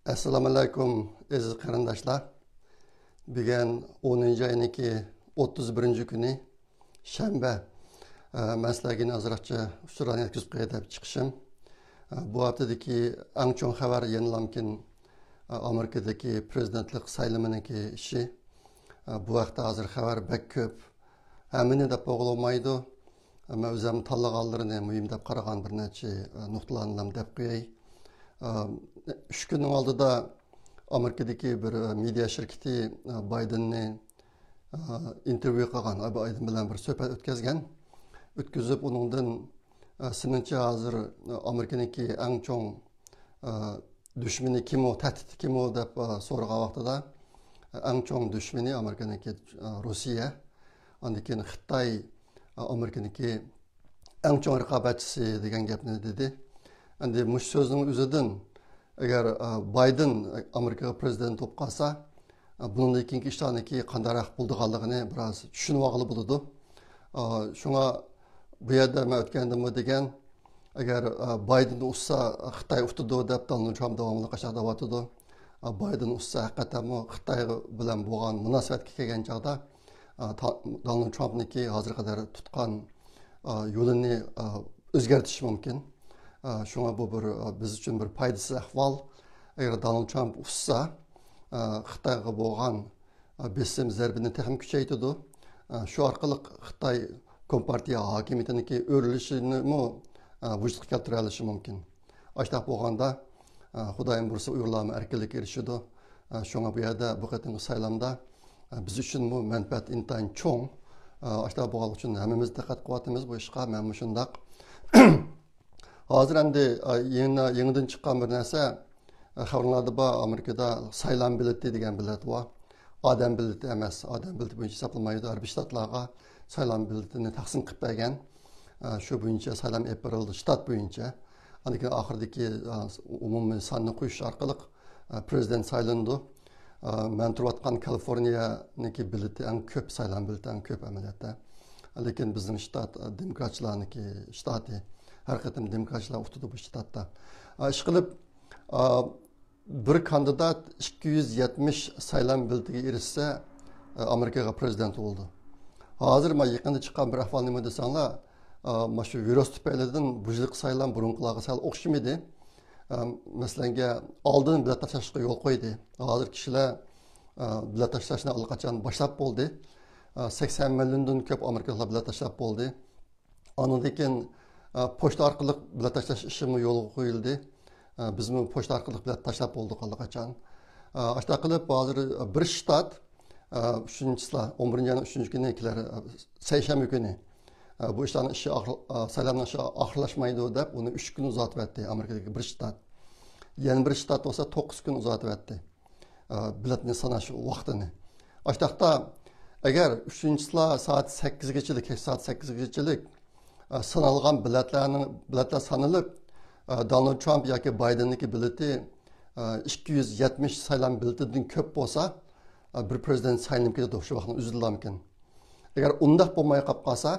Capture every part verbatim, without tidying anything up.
ئەسسالامۇئەلەيكۇم، ئەزىز قېرىنداشلار. بۈگۈن ئونىنچى ئاينىڭكى ئوتتۇز بىرىنچى كۈنى، شەنبە. ئە، مەن سىلەرگە يەنە ئازراقچە ئۇچۇرلارنى يەتكۈزۈپ قوياي دەپ چىقىشىم. ئە، بۇ ھەپتىدىكى ئەڭ چوڭ خەۋەر يەنىلامكىن، ئە، ئامېرىكىدىكى پرېزىدېنتلىق سايلىمىنىڭكى ئىشى. ئە، بۇ ھەقتە ھازىر خەۋەر بەك كۆپ. ھەممىنى دەپ بولغىلى بولمايدۇ. مەن ئۆزۈم تاللىغانلىرىنى مۇھىم دەپ قارىغان بىر نەچچە، ئە، نۇقتىلارنى دەپ قوياي. ئە، ئۈچ كۈننىڭ ئالدىدا ئامېرىكىدىكى بىر، ئە، مېدىيا شىركىتى، ئە، بايدېننى، ئە، ئىنتېرۋيۇ قىلغان، ئە، بايدېن بىلەن بىر سۆھبەت ئۆتكۈزگەن. ئۆتكۈزۈپ، ئۇنىڭدىن، ئە، سېنىڭچە ھازىر، ئە، ئامېرىكىنىڭكى ئەڭ چوڭ، ئە، دۈشمىنى كىم ئۇ، تەھدىتى كىم ئۇ دەپ، ئە، سورىغان ۋاقتىدا، ئەڭ چوڭ دۈشمىنى ئامېرىكىنىڭكى، ئە، روسىيە. ئاندىن كېيىن خىتاي، ئە، ئامېرىكىنىڭكى ئەڭ چوڭ رىقابەتچىسى دېگەن گەپنى دېدى. ئەمدى مۇشۇ سۆزنىڭ ئۆزىدىن، ئەگەر، ئە، بايدېن ئامېرىكىغا پرېزىدېنت بولۇپ قالسا، ئە، بۇنىڭدىن كېيىنكى ئىشلارنىڭكى قانداقراق بولىدىغانلىقىنى بىراز چۈشىنىۋالغىلى بولىدۇ. ئە، شۇڭا بۇ يەردە مەن ئۆتكەندىمۇ دېگەن، ئەگەر، ئە، بايدېن ئۇتسا، خىتاي ئۇتىدۇ دەپ دونالد ترامپ داۋاملىق ئاشۇنداق دەۋاتىدۇ. ئە، بايدېن ئۇتسا، ھەقىقەتەنمۇ خىتاي بىلەن بولغان مۇناسىۋەتكە كەلگەن چاغدا، ئە، تا-، دونالد ترامپنىڭكى ھازىرغا قەدەر تۇتقان، ئە، يولىنى، ئە، ئۆزگەرتىشى مۇمكىن. ئە، شۇڭا بۇ بىر، ئە، بىز ئۈچۈن بىر پايدىسىز ئەھۋال. ئەگەر دونالد ترامپ ئۇتسا، ئە، خىتايغا بولغان، ئە، بېسىم زەربىنى تېخىمۇ كۈچەيتىدۇ. ئە، شۇ ئارقىلىق خىتاي كومپارتىيە ھاكىمىيىتىنىڭكى ئۆرۈلۈشىنىمۇ، ئە، ۋۇجۇدقا كەلتۈرەلىشى مۇمكىن. ئاشتاق بولغاندا، ئە، خۇدايىم بۇيرۇسا ئۇيغۇرلارمۇ ئەركىنلىككە ئېرىشىدۇ. ئە، شۇڭا بۇ يەردە بۇ قېتىمقى سايلامدا، ئە، بىز ئۈچۈنمۇ مەنپەئەت ئىنتايىن چوڭ. ئە، ئاشتاق بولغانلىقى ئۈچۈن ھەممىمىز دىققەت قىلىۋاتىمىز بۇ ئىشقا، مەنمۇ شۇنداق. ھازىر ئەمدى، ئە، يېڭى، يېڭىدىن چىققان بىر نەرسە، ئە، خەۋەرلەردە بار، ئامېرىكىدا سايلام بېلىتى دېگەن بېلەت بار. ئادەم بېلىتى ئەمەس، ئادەم بېلىتى بويىچە ھېسابلىمايدۇ. ھەربىي شتاتلارغا سايلام بېلىتىنى تەقسىم قىلىپ بەرگەن. ئە، شۇ بويىچە سايلام ئېلىپ بېرىلىدۇ، شتات بويىچە. ئاندىن كېيىن ئاخىرىدىكى، ئە، ئومۇمىي ساننى قويۇش ئارقىلىق، ئە، پرېزىدېنت سايلىنىدۇ. ئە، مەن تۇرۇۋاتقان كالىفورنىيەنىڭكى بېلىتى ئەڭ كۆپ، سايلام بېلىتى ئەڭ كۆپ ئەمەلىيەتتە. لېكىن بىزنىڭ شتات، ئە، دېموكراتچىلارنىڭكى شتاتى. ھەر قېتىم دېموكراتچىلار ئۇتىدۇ بۇ شتاتتا. ئە، ئىشقىلىپ، ئە، بىر كاندىدات ئىككى يۈز يەتمىش سايلام بېلىتىگە ئېرىشسە، ئامېرىكىغا پرېزىدېنت بولىدۇ. ھازىر مانا يېقىندا چىققان بىر ئەھۋال نېمە دېسەڭلار، مانا شۇ ۋىرۇس تۈپەيلىدىن بۇ يىلقى سايلام بۇرۇنقىلارغا سەل ئوخشىمىدى. مەسىلەنگە، ئالدىن بېلەت تاشلاشقا يول قويدى. ھازىر كىشىلەر بېلەت تاشلاشنى ئاللىقاچان باشلاپ بولدى. سەكسەن مىليوندىن كۆپ ئامېرىكىلىقلار بېلەت تاشلاپ بولدى. ئاندىن كېيىن، ئە، پوچتا ئارقىلىق بېلەت تاشلاش ئىشىمۇ يولغا قويۇلدى. ئە، بىزمۇ پوچتا ئارقىلىق بېلەت تاشلاپ بولدۇق ئاللىقاچان. ئە، ئاشۇنداق قىلىپ، ھازىر بىر شتات، ئە، ئۈچىنچى چىسلا، ئون بىرىنچى ئاينىڭ ئۈچىنچى كۈنى كېلەر، ئە، سەيشەنبە كۈنى، ئە، بۇ ئىشلارنىڭ ئىشى ئاخىر-، ئە، سايلامنىڭ ئىشى ئاخىرلاشمايدۇ دەپ، ئۇنى ئۈچ كۈن ئۇزارتىۋەتتى ئامېرىكىدىكى بىر شتات. يەنە بىر شتات بولسا توققۇز كۈن ئۇزارتىۋەتتى. ئە، بېلەتنى ساناش ۋاقتىنى. ئاشتاقتا، ئەگەر ئۈچىنچى چىسلا سائەت سەككىزگىچىلىك، كەچ سائەت سەككىزگىچىلىك، ئە، سانالغان بېلەتلەرنىڭ، بېلەتلەر سانىلىپ، ئە، دونالد ترامپ ياكى بايدېننىڭكى بېلىتى، ئە، ئىككى يۈز يەتمىش سايلام بېلىتىدىن كۆپ بولسا، ئە، بىر پرېزىدېنت سايلىنىپ كېتىدۇ، شۇ ۋاقىتنى ئۈزۈلىدىكەن. ئەگەر ئۇنداق بولماي قاپ قالسا،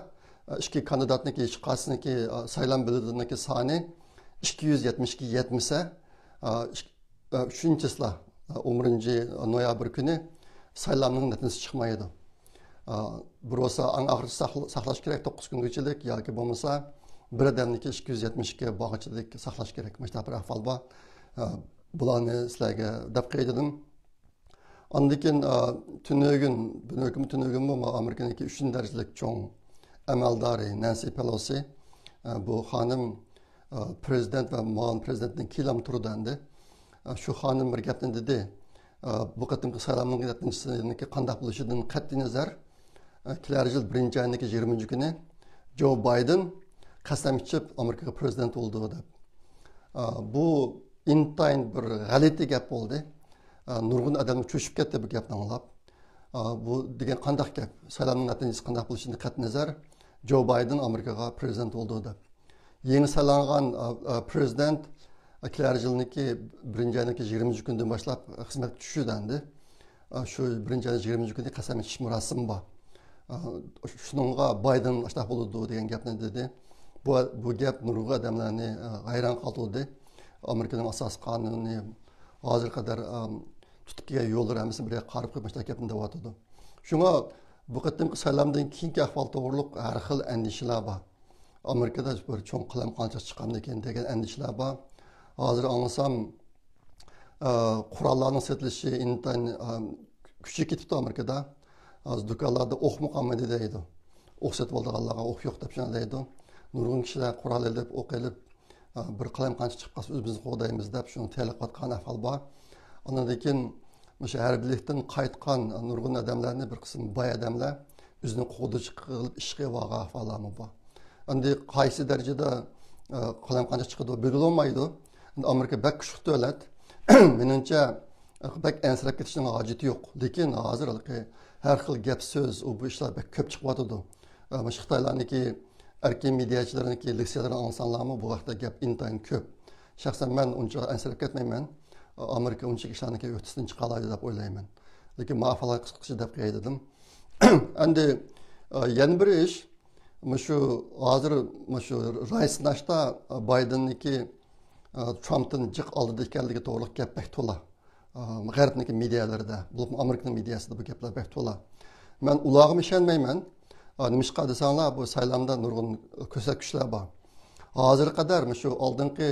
ئىككى كاندىداتنىڭكى ھېچقايسىنىڭكى سايلام بېلىتىنىڭكى سانى ئىككى يۈز يەتمىشكە يەتمىسە، ئۈچىنچى چىسلا، ئون بىرىنچى نويابىر كۈنى سايلامنىڭ نەتىجىسى چىقمايدۇ. بىر بولسا ئەڭ ئاخىرىچە ساقلا-، ساقلاش كېرەك، توققۇز كۈنگىچىلىك، ياكى بولمىسا بىر ئادەمنىڭكى ئىككى يۈز يەتمىشكە بارغۇچىلىك ساقلاش كېرەك. مۇشۇنداق بىر ئەھۋال بار. بۇلارنى سىلەرگە دەپ قوياي دېدىم. ئاندىن كېيىن، ئا، تۈنۈگۈن، بۈگۈنكى تۈنۈگۈنمۇ ئامېرىكىنىڭكى ئۈچىنچى دەرىجىلىك چوڭ ئەمەلدارى نەنسى پېلوسى، ئا، بۇ خانىم، ئا، پرېزىدېنت ۋە مۇئاۋىن پرېزىدېنتتىن كېيىنلا تۇرىدۇ ئەمدى. ئا، شۇ خانىم بىر گەپنى دېدى. ئا، بۇ قېتىمقى سايلامنىڭ نەتىجىسىنىڭكى قانداق بولۇشىدىن قەتئىينەزەر، ئا، كېلەر يىل بىرىنچى ئاينىڭكى يىگىرمە كۈنى جو بايدېن قەسەم ئىچىپ ئامېرىكىغا پرېزىدېنت بولىدۇ دەپ. ئا، بۇ ئىنتايىن بىر غەلىتە گەپ بولدى. ئا، نۇرغۇن ئادەم چۆچۈپ كەتتى بۇ گەپنى ئاڭلاپ. ئا، بۇ دېگەن قانداق گەپ؟ سايلامنىڭ نەتىجىسى قانداق بولۇشىدىن قەتئىينەزەر، جو بايدېن ئامېرىكىغا پرېزىدېنت بولىدۇ دەپ. يېڭى سايلانغان، ئا، ئا، پرېزىدېنت، ئا، كېلەر يىلنىڭكى بىرىنچى ئاينىڭكى يىگىرمىنچى كۈنىدىن باشلاپ خىزمەتكە چۈشىدۇ ئەمدى. ئا، شۇ بىرىنچى ئاينىڭ يىگىرمىنچى كۈنى قەسەم ئىچىش مۇراسىمى بار. ئا، شۇنىڭغا بايدېن ئاشۇنداق بولىدۇ دېگەن گەپنى دېدى. بۇ، بۇ گەپ نۇرغۇن ئادەملەرنى، ئا، ھەيران قالدۇردى. ئامېرىكىنىڭ ئاساسىي قانۇنى، ھازىرغا قەدەر تۇتۇپ كەلگەن يوللىرى ھەممىسىنى بىر يەرگە قارىپ قويۇپ مۇشۇنداق گەپنى دەۋاتىدۇ. شۇڭا بۇ قېتىمقى سايلامدىن كېيىنكى ئەھۋال توغرۇلۇق ھەر خىل ئەندىشىلەر بار. ئامېرىكىدا بىر چوڭ قالايمىقانچىلىق چىقامدىكىن دېگەن ئەندىشىلەر بار. ھازىر ئاڭلىسام، قوراللارنىڭ سېتىلىشى ئىنتايىن كۈچىيىپ كېتىپتۇ ئامېرىكىدا. ھازىر دۇكانلاردا ئوقمۇ قالمىدى دەيدۇ. ئوق سېتىۋالىدىغانلارغا ئوق يوق دەپ شۇنداق دەيدۇ. نۇرغۇن كىشىلەر قورال ئېلىپ، ئوق ئېلىپ، بىر قالايمىقانچىلىق چىقىپ قالسا ئۆزىمىزنى قوغدايمىز دەپ شۇنى تەييارلىقىۋاتقان ئەھۋال بار. ئاندىن كېيىن مۇشۇ ھەربىيلىكتىن قايتقان نۇرغۇن ئادەملەرنى بىر قىسىم باي ئادەملەر ئۆزىنى قوغدىغۇچى قىلىپ ئىشقا ئالغان ئەھۋاللارمۇ بار. ئەمدى قايسى دەرىجىدە قالايمىقانچىلىق چىقىدۇ بىلگىلى بولمايدۇ. ئەمدى ئامېرىكا بەك كۈچلۈك دۆلەت. مېنىڭچە، بەك ئەنسىرەپ كېتىشنىڭ ھاجىتى يوق. لېكىن ھازىر ھېلىقى ھەر خىل گەپ سۆز، ئۇ بۇ ئىشلار بەك كۆپ چىقىۋاتىدۇ. مۇشۇ خىتايلارنىڭكى ئەركىن مېدىياچىلىرىنىڭكى لېكسىيەلىرىنى ئاڭلىساڭلارمۇ، بۇ ھەقتە گەپ ئىنتايىن كۆپ. شەخسەن مەن ئۇنچە ئەنسىرەپ كەتمەيمەن. ئامېرىكا ئۇنچىلىك ئىشلارنىڭكى ئۆتىسىدىن چىقالايدۇ دەپ ئويلايمەن. لېكىن ماۋۇ ئەھۋالغا قىسقىچە دەپ قوياي دېدىم. ئەمدى يەنە بىر ئىش، مۇشۇ ھازىر مۇشۇ راي سىناشتا بايدېننىڭكى ترامپتىن جىق ئالدىدا ئىكەنلىكى توغرىلىق گەپ بەك تولا. غەربنىڭكى مېدىيالىرىدا، بولۇپمۇ ئامېرىكىنىڭ مېدىياسىدا بۇ گەپلەر بەك تولا. مەن ئۇلارغىمۇ ئىشەنمەيمەن. نېمىشقا دېسەڭلار، بۇ سايلامدا نۇرغۇن كۆرسەتكۈچلەر بار. ھازىرغا قەدەر مۇشۇ ئالدىنقى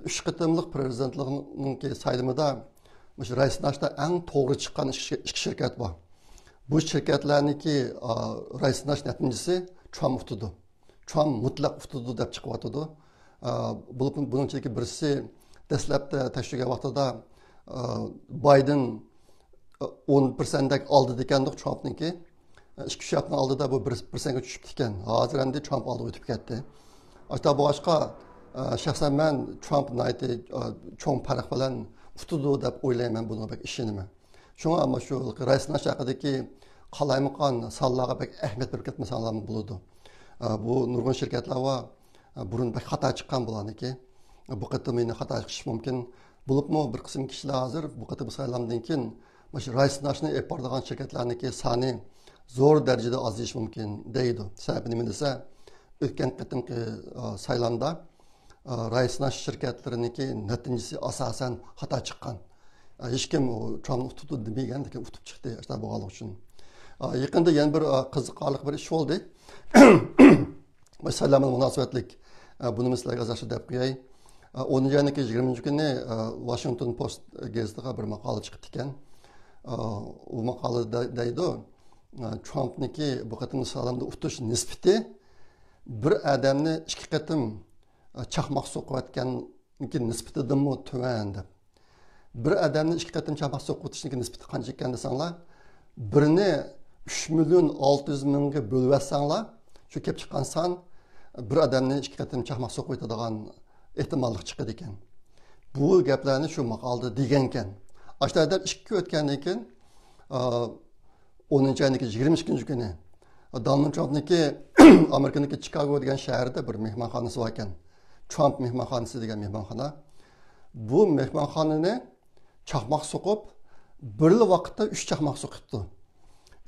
ئۈچ قېتىملىق پرېزىدېنتلىقنىڭكى سايلىمىدا مۇشۇ راي سىناشتا ئەڭ توغرا چىققان ئىككى، ئىككى شىركەت بار. بۇ شىركەتلەرنىڭكى راي سىناش نەتىجىسى ترامپ ئۇتىدۇ. ترامپ مۇتلەق ئۇتىدۇ دەپ چىقىۋاتىدۇ. بولۇپمۇ بۇنىڭ ئىچىدىكى بىرسى دەسلەپتە تەكشۈرگەن ۋاقتىدا بايدېن ئون پىرسەنتتەك ئالدىدا ئىكەندۇق ترامپنىڭكى. ئىككى ئۈچ ھەپتىنىڭ ئالدىدا بۇ بىر پىرسەنتكە چۈشۈپتىكەن. ھازىر ئەمدى ترامپ ئالدىغا ئۆتۈپ كەتتى. ئاشۇنداق بولغاچقا، شەخسەن مەن ترامپ ناھايىتى چوڭ پەرق بىلەن ئۇتىدۇ دەپ ئويلايمەن، بۇنىڭغا بەك ئىشىنىمەن. شۇڭا مانا شۇ راي سىناش ھەققىدىكى قالايمىقان سانلارغا بەك ئەھمىيەت بېرىپ كەتمىسەڭلارمۇ بولىدۇ. بۇ نۇرغۇن شىركەتلەر بار. بۇرۇن بەك خاتا چىققان بۇلارنىڭكى. بۇ قېتىم يەنە خاتا چىقىشى مۇمكىن. بولۇپمۇ بىر قىسىم كىشىلەر ھازىر بۇ قېتىم سايلامدىن كېيىن مۇشۇ راي سىناشنى ئېلىپ بارىدىغان شىركەتلەرنىڭكى سانى زور دەرىجىدە ئازىيىشى مۇمكىن دەيدۇ. سەۋەبى نېمە دېسە، ئۆتكەن قېتىمقى سايلامدا راي سىناش شىركەتلىرىنىڭكى نەتىجىسى ئاساسەن خاتا چىققان. ھېچكىم ترامپ ئۇتۇپتۇ دېمىگەن، لېكىن ئۇتۇپ چىقتى، شۇنداق بولغانلىقى ئۈچۈن. يېقىندا يەنە بىر قىزىقارلىق بىر ئىش بولدى. مۇشۇ سايلامغا مۇناسىۋەتلىك، بۇنى مەن سىلەرگە ئازراقچە دەپ قوياي. ئونىنچى ئاينىڭكى يىگىرمىنچى كۈنى ۋاشىنگتون پوست گېزىتىغا بىر ماقالە چىقىپتىكەن. ئۇ ماقالىدە دەيدۇ، ترامپنىڭكى بۇ قېتىمقى سايلامدا ئۇتۇش نىسبىتى بىر ئادەمنى ئىككى قېتىم چاقماق سوقۇۋەتكەننىڭكى نىسبىتىدىنمۇ تۆۋەن دەپ. بىر ئادەمنى ئىككى قېتىم چاقماق سوقۇۋېتىشنىڭكى نىسبىتى قانچە ئىكەن دېسەڭلار، بىرنى ئۈچ مىليون ئالتە يۈز مىڭغا بۆلۈۋەتسەڭلار، شۇ كېلىپ چىققان سان بىر ئادەمنى ئىككى قېتىم چاقماق سوقۇۋېتىدىغان ئېھتىماللىق چىقىدىكەن. بۇ گەپلەرنى شۇ ماقالىدا دېگەنكەن. ئاشۇنداق دەپ ئىككى كۈن ئۆتكەندىن كېيىن، ئونىنچى ئاينىڭكى يىگىرمە ئىككىنچى كۈنى دونالد ترامپنىڭكى ئامېرىكىنىڭكى چىكاگو دېگەن شەھىرىدە بىر مېھمانخانىسى باركەن. ترامپ مېھمانخانىسى دېگەن مېھمانخانا. بۇ مېھمانخانىنى چاقماق سوقۇپ، بىرلا ۋاقىتتا ئۈچ چاقماق سوقۇپتۇ.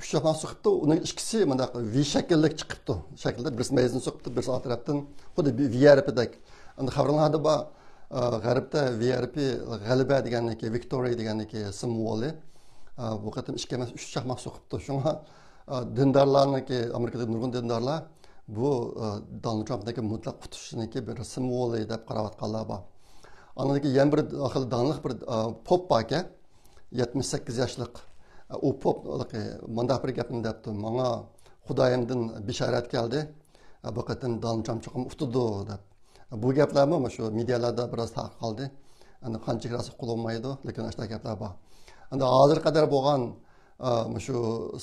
ئۈچ چاقماق سوقۇپتۇ، ئۇنىڭ ئىككىسى مۇنداق ۋى شەكىللىك چىقىپتۇ. شەكىلدە بىرسى مەيدىسىنى سوقۇپتۇ، بىرسى ئارقا تەرەپتىن. خۇددى بىر ۋى ئاي پىدەك. ئەمدى خەۋەرلەردە بار، ئە، غەربتە ۋى ئاي پى غەلىبە دېگەننىكى، ۋىكتورىيە دېگەننىكى سىمۋولى. ئە، بۇ قېتىم ئىككى ئەمەس، ئۈچ چاقماق سوقۇپتۇ. شۇڭا، ئە، دىندارلارنىڭكى، ئامېرىكىدىكى نۇرغۇن دىندارلار بۇ، ئە، دونالد ترامپنىڭكى مۇتلەق ئۇتۇشىنىڭكى بىر سىمۋولى دەپ قاراۋاتقانلار بار. ئاندىن كېيىن يەنە بىر خېلى داڭلىق بىر، ئە، پوپ باركەن، يەتمىش سەككىز ياشلىق. ئە، ئۇ پوپ مۇنداق بىر گەپنى دەپتۇ، ماڭا خۇدايىمدىن بېشارەت كەلدى، ئە، بۇ قېتىم دونالد ترامپ چوقۇم ئۇتىدۇ دەپ. بۇ گەپلەرمۇ مۇشۇ مېدىيالاردا بىراز تارقىلىپ قالدى. ئەمدى قانچىلىك راست ئۇقۇلۇپ بولمايدۇ، لېكىن ئاشۇنداق گەپلەر بار. ئەمدى ھازىرغا قەدەر بولغان، ئە، مۇشۇ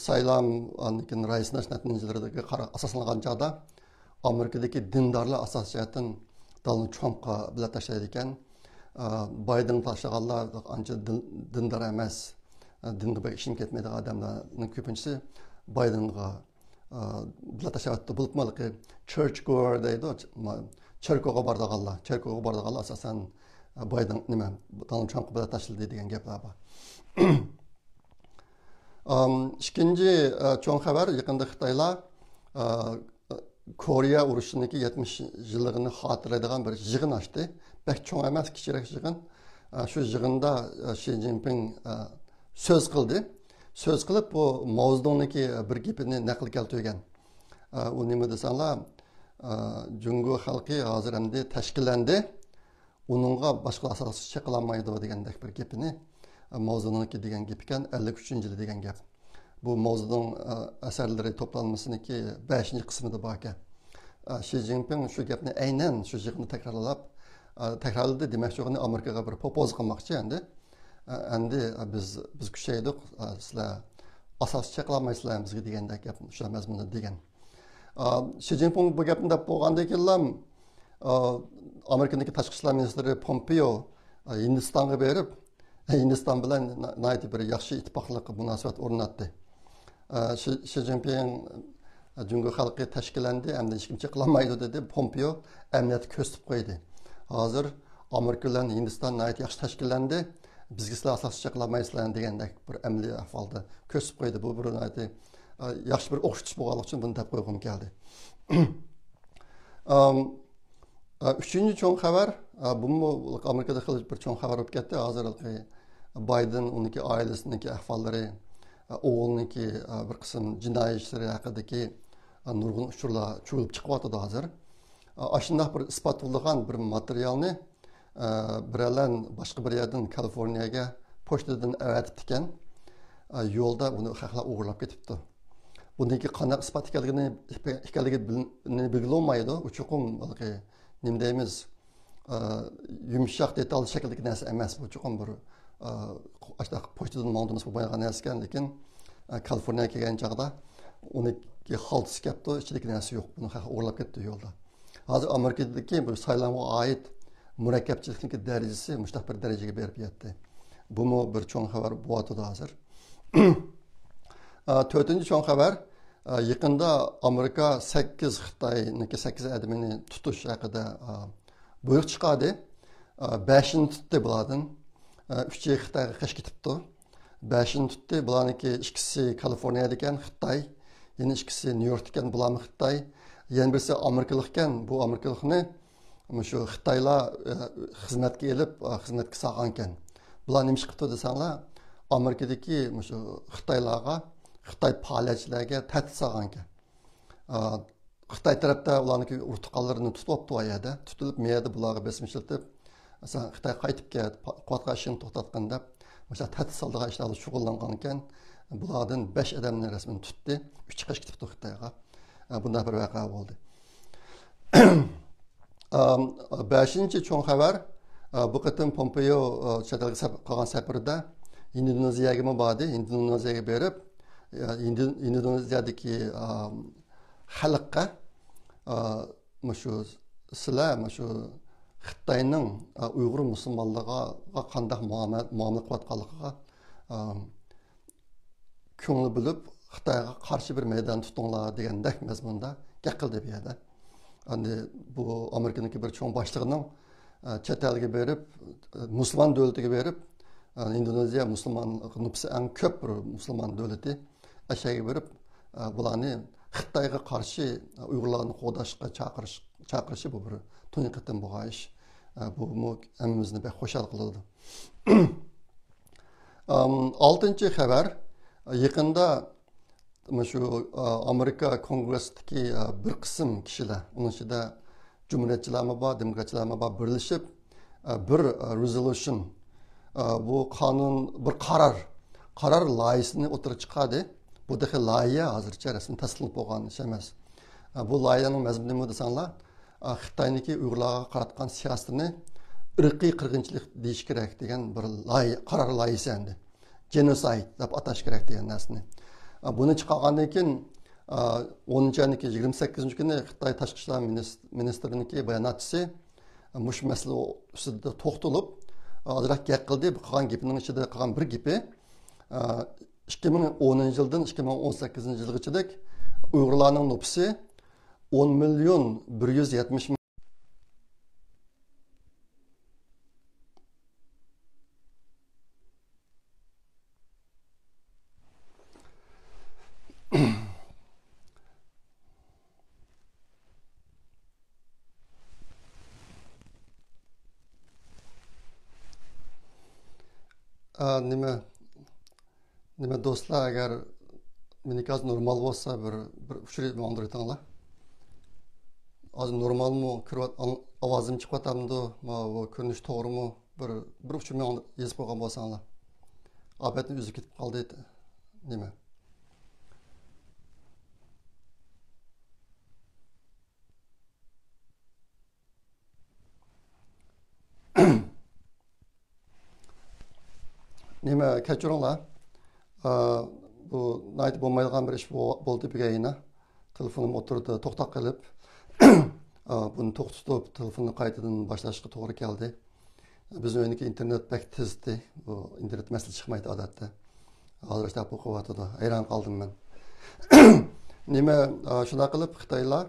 سايلام، ئاندىن كېيىن راي سىناش نەتىجىلىرىگە قارا-، ئاساسلانغان چاغدا ئامېرىكىدىكى دىندارلار ئاساسىي جەھەتتىن دونالد ترامپقا بېلەت تاشلايدىكەن. ئە، بايدېنغا تاشلىغانلار ئانچە دىن-، دىندار ئەمەس، ئە، دىنغا بەك ئىشىنىپ كەتمەيدىغان ئادەملەرنىڭ كۆپىنچىسى بايدېنغا، ئە، بېلەت تاشلاۋاتىدۇ. بولۇپمۇ ھېلىقى چېرچ گوئەر دەيدۇ، چېركوغا بارىدىغانلار، چېركوغا بارىدىغانلار ئاساسەن، ئە، بايدېن، نېمە، دونالد ترامپقا بېلەت تاشلىدى دېگەن گەپلەر بار. ئام، ئىككىنچى، ئە، چوڭ خەۋەر، يېقىندا خىتايلار، ئە، كورېيە ئۇرۇشىنىڭكى يەتمىش يىللىقىنى خاتىرىلەيدىغان بىر يىغىن ئاچتى. بەك چوڭ ئەمەس، كىچىكرەك يىغىن. ئە، شۇ يىغىندا، ئە، شى جىنپىڭ، ئە، سۆز قىلدى. سۆز قىلىپ، بۇ ماۋزېدۇڭنىڭكى بىر گېپىنى نەقىل كەلتۈرگەن. ئە، ئۇ نېمە دېسەڭلار، ئە، جۇڭگو خەلقى ھازىر ئەمدى تەشكىللەندى. ئۇنىڭغا باشقىلار ئاساسچى چېقىلالمايدۇ دېگەندەك بىر گېپىنى، ئە، ماۋزېدۇڭنىڭكى دېگەن گېپى ئىكەن، ئەللىك ئۈچىنچى يىلى دېگەن گەپ. بۇ ماۋزېدۇڭ، ئە، ئەسەرلىرى توپلانمىسىنىڭكى بەشىنچى قىسمىدا بار ئىكەن. ئە، شى جىنپىڭ شۇ گەپنى ئەينەن شۇ يىغىندا تەكرارلاپ، ئە، تەكرارلىدى، دېمەكچى بولغىنى ئامېرىكىغا بىر پوپوزا قىلماقچى ئەمدى. ئە، ئەمدى، ئە، بىز، بىز كۈچەيدۇق، ئە، سىلەر ئاساسچى چېقىلالمايسىلەر بىزگە دېگەندەك گەپ، شۇ مەزمۇندا دېگەن. ئا، شى جىنپىڭ بۇ گەپنى دەپ بولغاندىن كېيىنلا، ئا، ئامېرىكىدىكى تاشقى ئىشلار مىنىستىرى پومپېئو، ئا، ھىندىستانغا بېرىپ، ھىندىستان بىلەن نا-، ناھايىتى بىر ياخشى ئىتتىپاقلىق مۇناسىۋەت ئورناتتى. ئا، شى، شى جىنپىڭ، ئا، جۇڭگو خەلقى تەشكىللەندى، ئەمدى ھېچكىم چېقىلالمايدۇ دېدى. پومپېئو ئەمەلىيەتتە كۆرسىتىپ قويدى. ھازىر ئامېرىكا بىلەن ھىندىستان ناھايىتى ياخشى تەشكىللەندى. بىزگە سىلەر ئاساسچى چېقىلالمايسىلەر دېگەندەك بىر ئەمەلىي ئەھۋالدا كۆرسىتىپ قويدى. بۇ بىر ناھايىتى، ئا، ياخشى بىر ئوخشىتىش بولغانلىقى ئۈچۈن بۇنى دەپ قويغۇم كەلدى. ئام، ئا، ئۈچىنچى چوڭ خەۋەر، ئا، بۇمۇ ئامېرىكىدا خېلى بىر چوڭ خەۋەر بولۇپ كەتتى. ھازىر بايدېن، ئۇنىڭكى ئائىلىسىنىڭكى ئەھۋاللىرى، ئا، ئوغلىنىڭكى، ئا، بىر قىسىم جىنايى ئىشلىرى ھەققىدىكى، ئا، نۇرغۇن ئۇچۇرلار چۈشۈرۈلۈپ چىقىۋاتىدۇ ھازىر. ئا، ئاشۇنداق بىر ئىسپاتلىغان بىر ماتېرىيالنى، ئا، بىرەرلەن باشقا بىر يەردىن كالىفورنىيەگە پوچتىدىن ئەۋەتىپتىكەن. ئا، يولدا بۇنى خەقلەر ئوغرىلاپ كېتىپتۇ. بۇنىڭكى قانداق ئىسپات ئىكەنلىكىنى، ئىكەنلىكى بىلىنى بىلگىلى بولمايدۇ. ئۇ چوقۇم ھېلىقى نېمە دەيمىز، ئا، يۇمشاق دېتال شەكلىدىكى نەرسە ئەمەس. بۇ چوقۇم بىر، ئا، ئاشۇنداق پوچتىدىن ماڭدۇرمىسا بولمايدىغان نەرسە ئىكەن. لېكىن، ئا، كالىفورنىيەگە كەلگەن چاغدا ئۇنىڭكى خالتىسى كەپتۇ، ئىچىدىكى نەرسە يوق. بۇنى خەق ئوغرىلاپ كەتتى يولدا. ھازىر ئامېرىكىدىكى بۇ سايلامغا ئائىت مۇرەككەپچىلىكنىڭكى دەرىجىسى مۇشۇنداق بىر دەرىجىگە بېرىپ يەتتى. بۇمۇ بىر چوڭ خەۋەر بولۇۋاتىدۇ ھازىر. ئا، تۆتىنچى چوڭ خەۋەر، ئا، يېقىندا ئامېرىكا سەككىز، خىتاينىڭكى سەككىز ئادىمىنى تۇتۇش ھەققىدە، ئا، بۇيرۇق چىقاردى. ئا، بەشىنى تۇتتى بۇلاردىن. ئا، ئۈچى خىتايغا قېچىپ كېتىپتۇ. بەشىنى تۇتتى. بۇلارنىڭكى ئىككىسى كالىفورنىيەدىكەن، خىتاي. يەنە ئىككىسى نيۇ يوركتىكەن، بۇلارمۇ خىتاي. يەنە بىرسى ئامېرىكىلىقكەن، بۇ ئامېرىكىلىقنى مۇشۇ خىتايلار، ئە، خىزمەتكە ئېلىپ، ئە، خىزمەتكە سالغانكەن. بۇلار نېمە ئىش قىپتۇ دېسەڭلار، ئامېرىكىدىكى مۇشۇ خىتايلارغا، خىتاي پائالىيەتچىلەرگە تەھدىت سالغانكەن. ئا، خىتاي تەرەپتە ئۇلارنىڭكى ئۇرۇق تۇغقانلىرىنى تۇتۇپ ئاپتۇ ئۇ يەردە. تۇتۇپ، مۇ يەردە بۇلارغا بېسىم ئىشلىتىپ، سەن خىتايغا قايتىپ كەت، پا-، قىلىۋاتقان ئىشىڭنى توختاتقىن دەپ، مۇشۇنداق تەھدىت سالىدىغان ئىشلاردا شۇغۇللانغانىكەن. بۇلاردىن بەش ئادەمنى رەسمەن تۇتتى، ئۈچى قېچىپ كېتىپتۇ خىتايغا. ئە، بۇنداق بىر ۋەقە بولدى. ئام، بەشىنچى چوڭ خەۋەر، ئە، بۇ قېتىم پومپېئو، ئە، چەت ئەلگە سەپ-، قىلغان سەپىرىدە ئىندونېزىيەگىمۇ باردى. ئىندونېزىيەگە بېرىپ، ئە، ئىندو-، ئىندونېزىيەدىكى، ئام، خەلققە، ئە، مۇشۇ سىلەر مۇشۇ خىتاينىڭ، ئە، ئۇيغۇر مۇسۇلمانلىرىغا قانداق مۇئامىلە، مۇئامىلە قىلىۋاتقانلىقىغا، ئام، كۆڭۈل بۆلۈپ، خىتايغا قارشى بىر مەيدان تۇتۇڭلار دېگەندەك مەزمۇندا گەپ قىلدى بۇ يەردە. ئەمدى بۇ ئامېرىكىنىڭكى بىر چوڭ باشلىقىنىڭ، ئە، چەت ئەلگە بېرىپ، ئە، مۇسۇلمان دۆلىتىگە بېرىپ، ئە، ئىندونېزىيە مۇسۇلمان نوپۇسى ئەڭ كۆپ بىر مۇسۇلمان دۆلىتى، ئەشەگە بېرىپ، ئە، بۇلارنى خىتايغا قارشى، ئە، ئۇيغۇرلارنى قوغداشقا چاقىرىش، چاقىرىشى بۇ بىر تۇنجى قېتىم بولغان ئىش. ئە، بۇمۇ ھەممىمىزنى بەك خۇشال قىلىدۇ. ئام، ئالتىنچى خەۋەر. يېقىندا مۇشۇ، ئا، ئامېرىكا كونگرېسسىدىكى، ئا، بىر قىسىم كىشىلەر، ئۇنىڭ ئىچىدە جۇمھۇرىيەتچىلەرمۇ بار، دېموكراتچىلارمۇ بار، بىرلىشىپ، ئا، بىر، ئا، رېزولۇشن، ئا، بۇ قانۇن، بىر قارار، قارار لايىھىسىنى ئوتتۇرىغا چىقاردى. بۇ تېخى لايىھە، ھازىرچە رەسمىي تەستىقلىنىپ بولغان ئىش ئەمەس. ئا، بۇ لايىھەنىڭ مەزمۇنى نېمە دېسەڭلار، ئا، خىتاينىڭكى ئۇيغۇرلارغا قاراتقان سىياسىتىنى ئىرقىي قىرغىنچىلىق دېيىش كېرەك دېگەن بىر لايىھە، قارار لايىھىسى ئەمدى. جېنوسايد دەپ ئاتاش كېرەك دېگەن نەرسىنى. ئا، بۇنى چىقارغاندىن كېيىن، ئا، ئونىنچى ئاينىڭكى يىگىرمە سەككىزىنچى كۈنى خىتاي تاشقى ئىشلار مىنىس-، مىنىستىرىنىڭكى باياناتچىسى، ئا، مۇشۇ مەسىلە ئۈستىدە توختىلىپ، ئا، ئازراق گەپ قىلدى. بۇ قىلغان گېپىنىڭ ئىچىدە قىلغان بىر گېپى، ئا، ئىككى مىڭ ئونىنچى يىلدىن ئىككى مىڭ ئون سەككىزىنچى يىلغىچىلىك ئۇيغۇرلارنىڭ نوپۇسى ئون مىليون بىر يۈز يەتمىش مىڭ. ئا، نېمە، نېمە دوستلار، ئەگەر مېنىڭكى ھازىر نورمال بولسا، بىر، بىر ئۇچۇر ماڭدۇرۇۋېتىڭلار. ھازىر نورمالمۇ، كۆرۈۋات-، ئاڭ-، ئاۋازىم چىقىۋاتامدۇ، ماۋۇ كۆرۈنۈش توغرىمۇ، بىر، بىر ئۇچۇر ماڭدۇر-، يېزىپ قويغان بولساڭلار. ئاپەتنى ئۆزى كېتىپ قالدى، نېمە. نېمە، كەچۈرۈڭلار. ئا، بۇ ناھايىتى بولمايدىغان بىر ئىش بو-، بولدى بۈگۈن يەنە. تېلېفونۇم ئوتتۇرىدا توختاپ قېلىپ، ئا، بۇنى توختىتىپ، تېلېفوننى قايتىدىن باشلاشقا توغرا كەلدى. بىزنىڭ ئۆيدىكى ئىنتېرنېت بەك تېزتى. بۇ ئىنتېرنېت مەسىلە چىقمايتتى ئادەتتە. ھازىر ئىشتە بولۇپ قېلىۋاتىدۇ. ھەيران قالدىم مەن. نېمە، ئا، شۇنداق قىلىپ خىتايلار،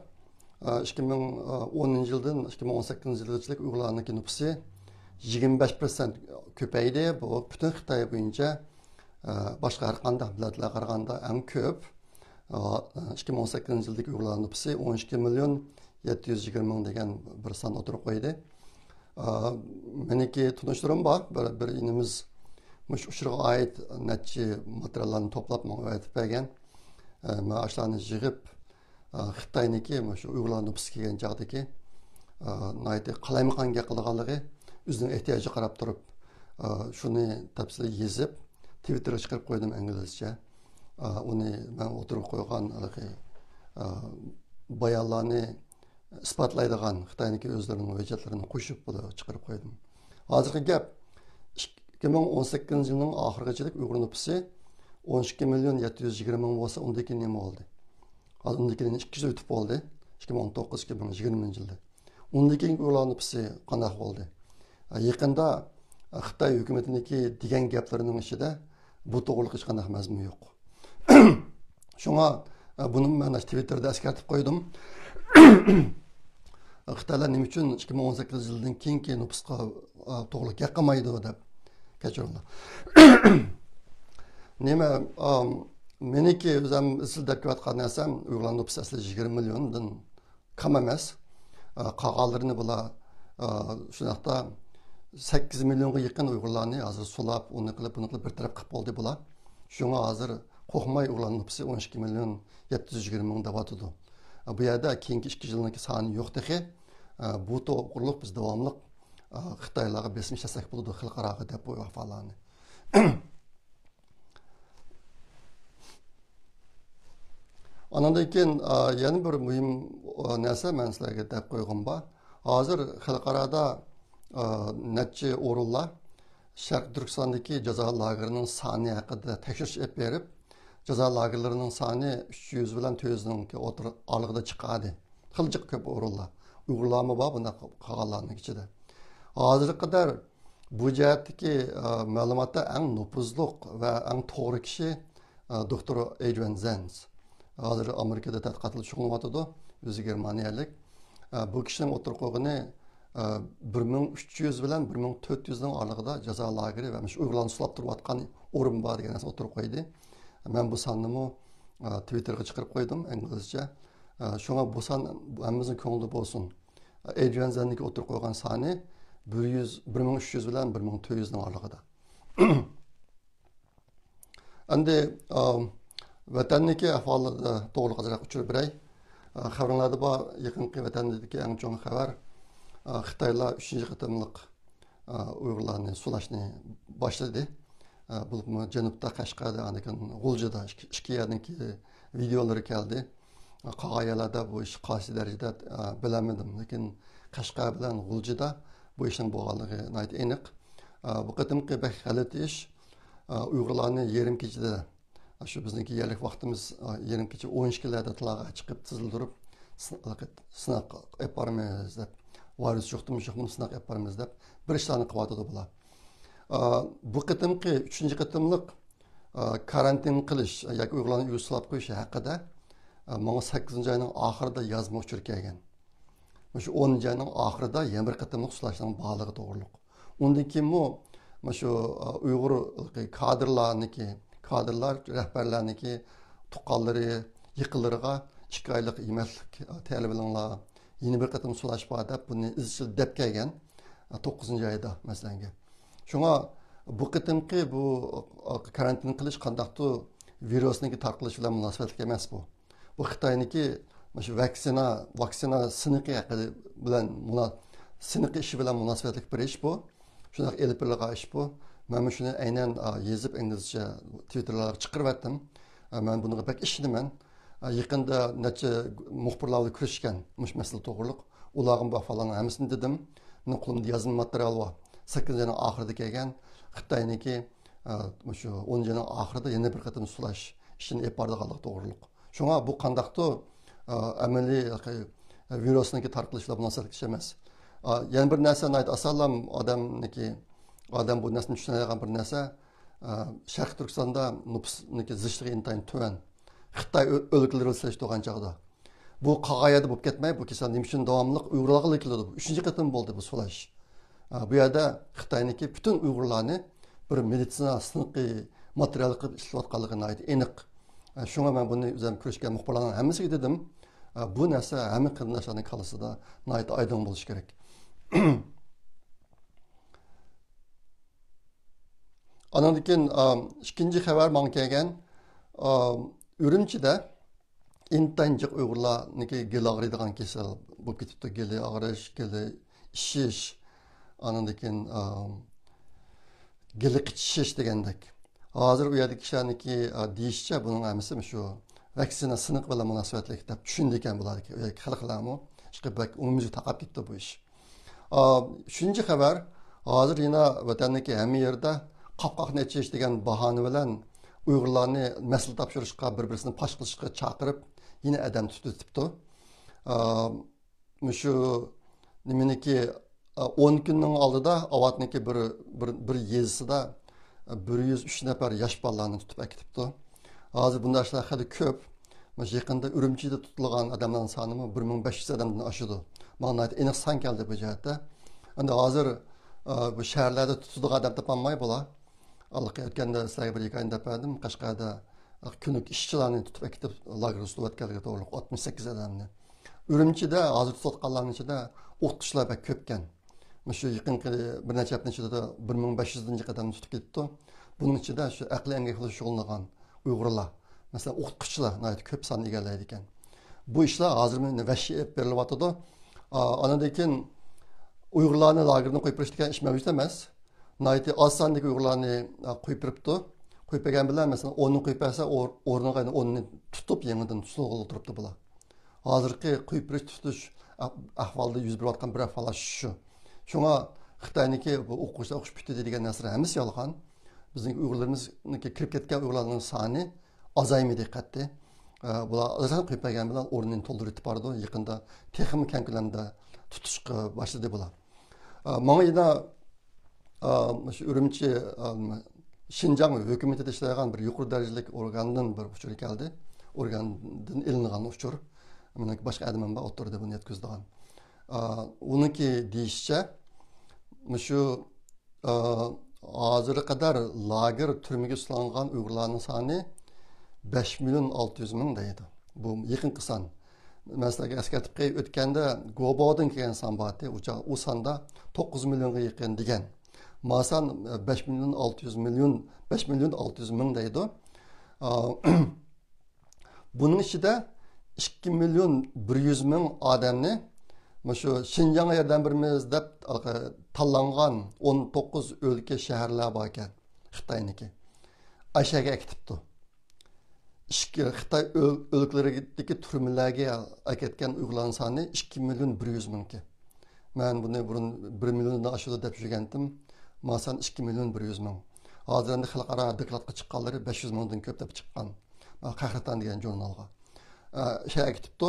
ئا، ئىككى مىڭ ئونىنچى يىلدىن ئىككى مىڭ ئون سەككىزىنچى يىلغىچىلىك ئۇيغۇرلارنىڭكى نوپۇسى يىگىرمە بەش پىرسەنت كۆپەيدى. بۇ پۈتۈن خىتاي بويىچە، ئا، باشقا ھەر قانداق مىللەتلەرگە قارىغاندا ئەڭ كۆپ. ئا، ئىككى مىڭ ئون سەككىزىنچى يىلدىكى ئۇيغۇرلار نوپۇسى ئون ئىككى مىليون يەتتە يۈز يىگىرمە مىڭ دېگەن بىر سان ئوتتۇرىغا قويدى. ئا، مېنىڭكى تونۇشلىرىم بار. بىر، بىر ئىنىمىز مۇشۇ ئۇچۇرغا ئائىت نەچچە ماتېرىياللارنى توپلاپ ماڭا ئەۋەتىپ بەرگەن. ئا، مەن ئاشۇلارنى يىغىپ، ئا، خىتاينىڭكى مۇشۇ ئۇيغۇرلار نوپۇسى كەلگەن چاغدىكى، ئا، ناھايىتى قالايمىقان گەپ قىلىدىغانلىقى، ئۆزىنىڭ ئېھتىياجىغا قاراپ تۇرۇپ، ئا، شۇنى تەپسىلىي يېزىپ، تىۋىتتېرغا چىقىرىپ قويدۇم ئىنگلىزچە. ئا، ئۇنى مەن ئوتتۇرىغا قويغان ھېلىقى، ئا، بايانلارنى ئىسپاتلايدىغان خىتاينىڭكى ئۆزلىرىنىڭ ھۆججەتلىرىنى قوشۇپ بۇنى چىقىرىپ قويدۇم. ھازىرقى گەپ، ئىككى مىڭ ئون سەككىزىنچى يىلنىڭ ئاخىرىغىچىلىك ئۇيغۇر نوپۇسى ئون ئىككى مىليون يەتتە يۈز يىگىرمە مىڭ بولسا، ئۇندىن كېيىن نېمە بولدى؟ ھازىر ئۇندىن كېيىن ئىككى يىل ئۆتۈپ بولدى. ئىككى مىڭ ئون توققۇز، ئىككى مىڭ يىگىرمىنچى يىلدا. ئۇندىن كېيىنكى ئۇيغۇرلار نوپۇسى قانداق بولدى؟ يېقىندا خىتاي ھۆكۈمىتىنىڭكى دېگەن گەپلىرىنىڭ ئىچىدە بۇ توغرىلىق ھېچقانداق مەزمۇن يوق. شۇڭا، ئە، بۇنىمۇ مەن ئاشۇ تىۋىتتېردا ئەسكەرتىپ قويدۇم. خىتايلار نېمە ئۈچۈن ئىككى مىڭ ئون سەككىزىنچى يىلدىن كېيىنكى نوپۇسقا، ئە، توغرىلىق گەپ قىلمايدۇ دەپ. كەچۈرۈڭلار. نېمە، ئا، مېنىڭكى ئۆزۈم ئىزچىل دەپ كېلىۋاتقان نەرسەم، ئۇيغۇرلار نوپۇسى ئەسلى يىگىرمە مىليوندىن كەم ئەمەس. ئا، قالغانلىرىنى بۇلار، ئا، شۇنداقتا سەككىز مىليونغا يېقىن ئۇيغۇرلارنى ھازىر سولاپ، ئۇنى قىلىپ، بۇنى قىلىپ بىر تەرەپ قىلىپ بولدى بۇلار. شۇڭا ھازىر قورقماي ئۇيغۇرلار نوپۇسى ئون ئىككى مىليون يەتتە يۈز يىگىرمە مىڭ دەۋاتىدۇ. ئا، بۇ يەردە كېيىنكى ئىككى يىلنىڭكى سانى يوق تېخى. ئا، بۇ توغرۇلۇق بىز داۋاملىق، ئا، خىتايلارغا بېسىم ئىشلەتسەك بولىدۇ، خەلقئاراغا دەپ بۇ ئەھۋاللارنى. ئانىڭدىن كېيىن، ئا، يەنە بىر مۇھىم، ئا، نەرسە مەن سىلەرگە دەپ قويغۇم بار. ھازىر خەلقئارادا، ئا، نەچچە ئورۇنلار شەرقىي تۈركىستاندىكى جازا لاگېرىنىڭ سانى ھەققىدە تەكشۈرۈش ئېلىپ بېرىپ، جازا لاگېرلىرىنىڭ سانى ئۈچ يۈز بىلەن تۆت يۈزنىڭكى ئوتتۇرا ئارىلىقىدا چىقاردى. خېلى جىق كۆپ ئورۇنلار. ئۇيغۇرلارمۇ بار بۇنداق قالغانلارنىڭ ئىچىدە. ھازىرغا قەدەر بۇ جەھەتتىكى، ئە، مەلۇماتتا ئەڭ نوپۇزلۇق ۋە ئەڭ توغرا كىشى، ئە، دوكتور ئېدرىيان زېنز. ھازىر ئامېرىكىدا تەتقىقات بىلەن شۇغۇللىنىۋاتىدۇ. ئۆزى گېرمانىيەلىك. ئە، بۇ كىشىنىڭ ئوتتۇرىغا قويغىنى، ئە، بىر مىڭ ئۈچ يۈز بىلەن بىر مىڭ تۆت يۈزنىڭ ئارىلىقىدا جازا لاگېرى ۋە مۇشۇ ئۇيغۇرلارنى سولاپ تۇرۇۋاتقان ئورۇن بار دېگەن نەرسىنى ئوتتۇرىغا قويدى. مەن بۇ ساننىمۇ، ئە، تىۋىتتېرغا چىقىرىپ قويدۇم ئىنگلىزچە. ئە، شۇڭا بۇ سان ھەممىمىزنىڭ كۆڭلىدە بولسۇن. ئېدرىيان زېننىڭكى ئوتتۇرىغا قويغان سانى بىر يۈز، بىر مىڭ ئۈچ يۈز بىلەن بىر مىڭ تۆت يۈزنىڭ ئارىلىقىدا. ئەمدى، ئا، ۋەتەندىكى ئەھۋالدا توغرىلىق ئازراق ئۇچۇر بېرەي. ئا، خەۋىرىڭلاردا بار، يېقىنقى ۋەتەندىكى ئەڭ چوڭ خەۋەر، ئا، خىتايلار ئۈچىنچى قېتىملىق، ئا، ئۇيغۇرلارنى سولاش باشلىدى. ئا، بولۇپمۇ جەنۇبتا قەشقەردە، ئاندىن كېيىن غۇلجىدا ئىككى، ئىككى يەرنىڭكى ۋىدېئولىرى كەلدى. قالغان يەرلەردە بۇ ئىش قايسى دەرىجىدە، ئە، بىلەلمىدىم. لېكىن قەشقەر بىلەن غۇلجىدا بۇ ئىشنىڭ بولغانلىقى ناھايىتى ئېنىق. ئە، بۇ قېتىمقى بەك غەلىتە ئىش، ئە، ئۇيغۇرلارنى يېرىم كېچىدە، شۇ بىزنىڭكى يەرلىك ۋاقتىمىز، ئە، يېرىم كېچە ئون ئىككىلەردە تالاغا چىقىپ تىزىلدۇرۇپ، سىن-، سىناق ئېلىپ بارىمىز دەپ، ۋىرۇس يۇقتىمۇ يوقمۇ سىناق ئېلىپ بارىمىز دەپ بىر ئىشلارنى قىلىۋاتىدۇ بۇلار. ئە، بۇ قېتىمقى ئۈچىنچى قېتىملىق ئا، كارانتىن قىلىش ياكى ئۇيغۇرلارنى ئۆيگە سولاپ قويۇش ھەققىدە، ئا، ماڭا سەككىزىنچى ئاينىڭ ئاخىرىدا يازما ئۇچۇر كەلگەن. مۇشۇ ئونىنچى ئاينىڭ ئاخىرىدا يەنە بىر قېتىملىق سولاشنىڭ بارلىقى توغرۇلۇق. ئۇندىن كېيىنمۇ مۇشۇ، ئا، ئۇيغۇر كادىرلارنىڭكى، كادىرلار، رەھبەرلەرنىڭكى تۇغقانلىرى، يېقىنلىرىغا ئىككى ئايلىق يېمەكلىك، ئا، تەييارلىۋېلىڭلار، يەنە بىر قېتىم سولاش بار دەپ بۇنى ئىزچىل دەپ كەلگەن، ئا، توققۇزىنچى ئايدا مەسىلەنگە. شۇڭا بۇ قېتىمقى بۇ كارانتىن قىلىش قانداقتۇر ۋىرۇسنىڭكى تارقىلىشى بىلەن مۇناسىۋەتلىك ئەمەس بۇ. بۇ خىتاينىڭكى مۇشۇ ۋاكسىنا، ۋاكسىنا سىنىقى ھەققىدە بىلەن مۇنا-، سىنىقى ئىشى بىلەن مۇناسىۋەتلىك بىر ئىش بۇ. شۇنداق ئېلىپ بېرىلغان ئىش بۇ. مەنمۇ شۇنى ئەينەن، ئا، يېزىپ ئىنگلىزچە تۋىتتېرلارغا چىقىرىۋەتتىم. ئا، مەن بۇنىڭغا بەك ئىشىنىمەن. ئا، يېقىندا نەچچە مۇخبىرلار بىلەن كۆرۈشكەن مۇشۇ مەسىلە توغرۇلۇق. ئۇلارغىمۇ بۇ ئەھۋاللارنىڭ ھەممىسىنى دېدىم. مېنىڭ قولۇمدا يازما ماتېرىيال بار. سەككىزىنچى ئاينىڭ ئاخىرىدا كەلگەن خىتاينىڭكى، ئا، مۇشۇ ئونىنچى ئاينىڭ ئاخىرىدا يەنە بىر قېتىم سولاش ئىشىنى ئېلىپ بارىدىغانلىقى توغرۇلۇق. شۇڭا بۇ قانداقتۇر، ئا، ئەمەلىي، ئا، ۋىرۇسنىڭكى تارقىلىشى بىلەن مۇناسىۋەتلىك ئىش ئەمەس. ئا، يەنە بىر نەرسە ناھايىتى ئاسانلا ئادەمنىڭكى، ئادەم بۇ نەرسىنى چۈشىنەلەيدىغان بىر نەرسە. ئا، شەرقىي تۈركىستاندا نوپۇسنىڭكى زىچلىقى ئىنتايىن تۆۋەن. خىتاي ئۆ-، ئۆلكىلىرى بىلەن سېلىشتۇرغان چاغدا. بۇ قالغان يەردە بولۇپ كەتمەي، بۇ كېسەل نېمە ئۈچۈن داۋاملىق ئۇيغۇرلارغىلا كېلىدۇ؟ بۇ ئۈچىنچى قېتىم بولدى بۇ سولاش. ئا، بۇ يەردە خىتاينىڭكى پۈتۈن ئۇيغۇرلارنى بىر مېدىتسىنا سىنىقى ماتېرىيال قىلىپ ئىشلەۋاتقانلىقى ناھايىتى ئېنىق. ئا، شۇڭا مەن بۇنى ئۆزۈم كۆرۈشكەن مۇخبىرلارنىڭ ھەممىسىگە دېدىم. ئا، بۇ نەرسە ھەممە قېرىنداشلارنىڭ كاللىسىدا ناھايىتى ئايدىڭ بولۇشى كېرەك. ئانىڭدىن كېيىن، ئا، ئىككىنچى خەۋەر ماڭا كەلگەن. ئا، ئۈرۈمچىدە ئىنتايىن جىق ئۇيغۇرلارنىڭكى گېلى ئاغرىيدىغان كېسەل بولۇپ كېتىپتۇ. گېلى ئاغرىش، گېلى ئىششىش، ئانىڭدىن كېيىن، ئا، گېلى قىچىشىش دېگەندەك. ھازىر ئۇ يەردىكى كىشىلەرنىڭكى، ئا، دېيىشىچە، بۇنىڭ ھەممىسى مۇشۇ ۋاكسىنا سىنىقى بىلەن مۇناسىۋەتلىك دەپ چۈشىنىدىكەن بۇلار. ئۇ يەردىكى خەلقلەرمۇ ئىشقىلىپ بەك ئومۇميۈزلۈك تارقاپ كېتىپتۇ بۇ ئىش. ئا، ئۈچىنچى خەۋەر، ھازىر يەنە ۋەتەندىكى ھەممە يەردە قاپقاقنى ئېچىش دېگەن باھانە بىلەن ئۇيغۇرلارنى مەسىلە تاپشۇرۇشقا، بىر بىرسىنى پاش قىلىشقا چاقىرىپ، يەنە ئادەم تۇتۇۋېتىپتۇ. ئا، مۇشۇ نېمىنىكى، ئا، ئون كۈننىڭ ئالدىدا ئاۋاتنىكى بىر، بىر، بىر يېزىسىدا بىر يۈز ئۈچ نەپەر ياش بالىلارنى تۇتۇپ ئەكېتىپتۇ. ھازىر بۇنداق ئىشلار خېلى كۆپ. مۇشۇ يېقىندا ئۈرۈمچىدە تۇتۇلغان ئادەملەرنىڭ سانىمۇ بىر مىڭ بەش يۈز ئادەمدىن ئاشىدۇ. ماڭا ناھايىتى ئېنىق سان كەلدى بۇ جەھەتتە. ئەمدى ھازىر، ئا، بۇ شەھەرلەردە تۇتىدىغان ئادەم تاپالماي بۇلار. ئاللىقى ئۆتكەندە سىلەرگە بىر ھېكايىنى دەپ بەردىم. قەشقەردە كۈنلۈك ئىشچىلارنى تۇتۇپ ئەكېتىپ لاگېرغا سوتۇۋەتكەنلىكى توغرۇلۇق ئاتمىش سەككىز ئادەمنى. ئۈرۈمچىدە ھازىر تۇتۇۋاتقانلارنىڭ ئىچىدە ئوقۇتقۇچىلار بەك كۆپكەن. مۇشۇ يېقىنقى بىر نەچچە ھەپتىنىڭ ئىچىدە بىر مىڭ بەش يۈزدىن جىق ئادەمنى تۇتۇپ كېتىپتۇ. بۇنىڭ ئىچىدە شۇ ئەقلىي ئەمگەك بىلەن شۇغۇللىنىدىغان ئۇيغۇرلار، مەسىلەن، ئوقۇتقۇچىلار ناھايىتى كۆپ ساننى ئىگىلەيدىكەن. بۇ ئىشلار ھازىرمۇ ۋەھشىي ئېلىپ بېرىلىۋاتىدۇ. ئا، ئاندىن كېيىن ئۇيغۇرلارنى لاگېردىن قويۇپ بېرىش دېگەن ئىش مەۋجۇت ئەمەس. ناھايىتى ئاز ساندىكى ئۇيغۇرلارنى، ئا، قويۇپ بېرىپتۇ. قويۇپ بەرگەن بىلەن، مەسىلەن، ئوننى قويۇپ بەرسە، ئور-، ئورنىغا يەنە ئوننى تۇتۇپ، يېڭىدىن تۇتۇلغىلى تۇرۇپتۇ بۇلار. ھازىرقى قويۇپ بېرىش تۇتۇش ئەھ-، ئەھۋالدا يۈز بېرىۋاتقان بىر ئەھۋال شۇ. شۇڭا خىتاينىڭكى بۇ ئوقۇغۇچىلار ئوقۇش پۈتتى دېگەن نەرسىلەر ھەممىسى يالغان. بىزنىڭ ئۇيغۇرلىرىمىزنىڭكى كىرىپ كەتكەن ئۇيغۇرلارنىڭ سانى ئازايمىدى قەتئىي. ئە، بۇلار ئازراق قويۇپ بەرگەن بىلەن ئورنىنى تولدۇرۇۋېتىپ بارىدۇ. يېقىندا تېخىمۇ كەڭ كۆلەمدە تۇتۇشقا باشلىدى بۇلار. ئە، ماڭا يەنە، ئە، مۇشۇ ئۈرۈمچى، ئە، شىنجاڭ ھۆكۈمىتىدە ئىشلەيدىغان بىر يۇقىرى دەرىجىلىك ئورگاندىن بىر ئۇچۇر كەلدى. ئورگاندىن ئېلىنغان ئۇچۇر. مېنىڭكى باشقا ئادىمىم بار ئوتتۇرىدا بۇنى يەتكۈزىدىغان. ئە، ئۇنىڭكى دېيىشىچە، مۇشۇ ئا، ھازىرغا قەدەر لاگېر، تۈرمىگە سولانغان ئۇيغۇرلارنىڭ سانى بەش مىليون ئالتە يۈز مىڭ دەيدۇ. بۇ يېقىنقى سان. مەن سىلەرگە ئەسكەرتىپ قوياي، ئۆتكەندە گوباۋدىن كەلگەن سان بار ئىدى. ئۇ چاغ، ئۇ ساندا توققۇز مىليونغا يېقىن دېگەن. ما سان، ئە، بەش مىليون ئالتە يۈز مىليون، بەش مىليون ئالتە يۈز مىڭ دەيدۇ. ئا، بۇنىڭ ئىچىدە ئىككى مىليون بىر يۈز مىڭ ئادەمنى مۇشۇ شىنجاڭغا ياردەم بېرىمىز دەپ تاللانغان ئون توققۇز ئۆلكە، شەھەرلەر باركەن خىتاينىڭكى. ئاشۇ يەرگە ئەكېتىپتۇ. ئىككى، خىتاي ئۆل-، ئۆلكىلىرىدىكى تۈرمىلەرگە ئەكەتكەن ئۇيغۇرلارنىڭ سانى ئىككى مىليون بىر يۈز مىڭكەن. مەن بۇنى بۇرۇن بىر مىليوندىن ئاشىدۇ دەپ يۈرگەنتىم. ما سان ئىككى مىليون بىر يۈز مىڭ. ھازىر ئەمدى خەلقئارا دوكلاتقا چىققانلىرى بەش يۈز مىڭدىن كۆپ دەپ چىققان. قەھرىتان دېگەن ژۇرنالغا. ئە، شۇ يەرگە كېتىپتۇ.